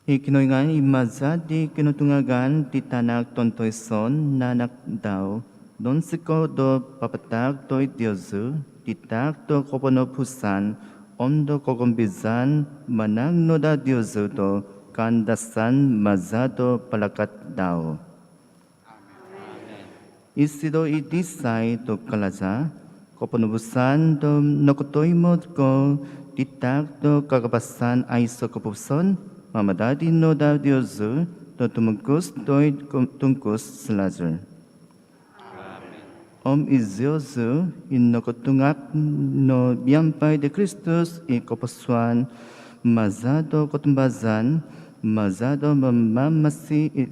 I Kinoingan i maza di kinotungagan di Tanak tontoison nanak dau, nonsiko do papataak doid diozu di taak do koponobusan om do kogombizan, manang noda diozu do kaandasan maza do palakat dau. Isido i disai do kalaja, koponobusan do nokotoimo kou di taak do kagabasan aiso kopupusan, mamadadi noda diozu do tumungkus doid tungkus salaju. Om iziozu i nokotungag no miampai di Kristus i koposuan, maza do kotumbazaan, maza do mamamasi i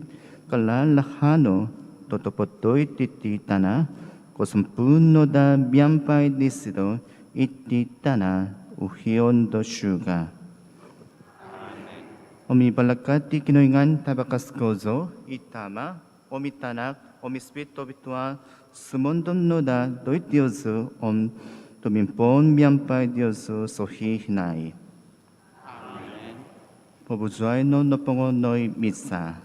kalalahano totopot doid diti tana, kosompuun noda miampai disido iti tana uhion do surga. Om i balakat di Kinoingan tabakas kozo, i Tama, om i Tanak, om i Spiritu Tobitua, sumondom noda doid diozu om tumimpoon miampai diozu sohihinaid. Pobuzuai no nopongo noi misa.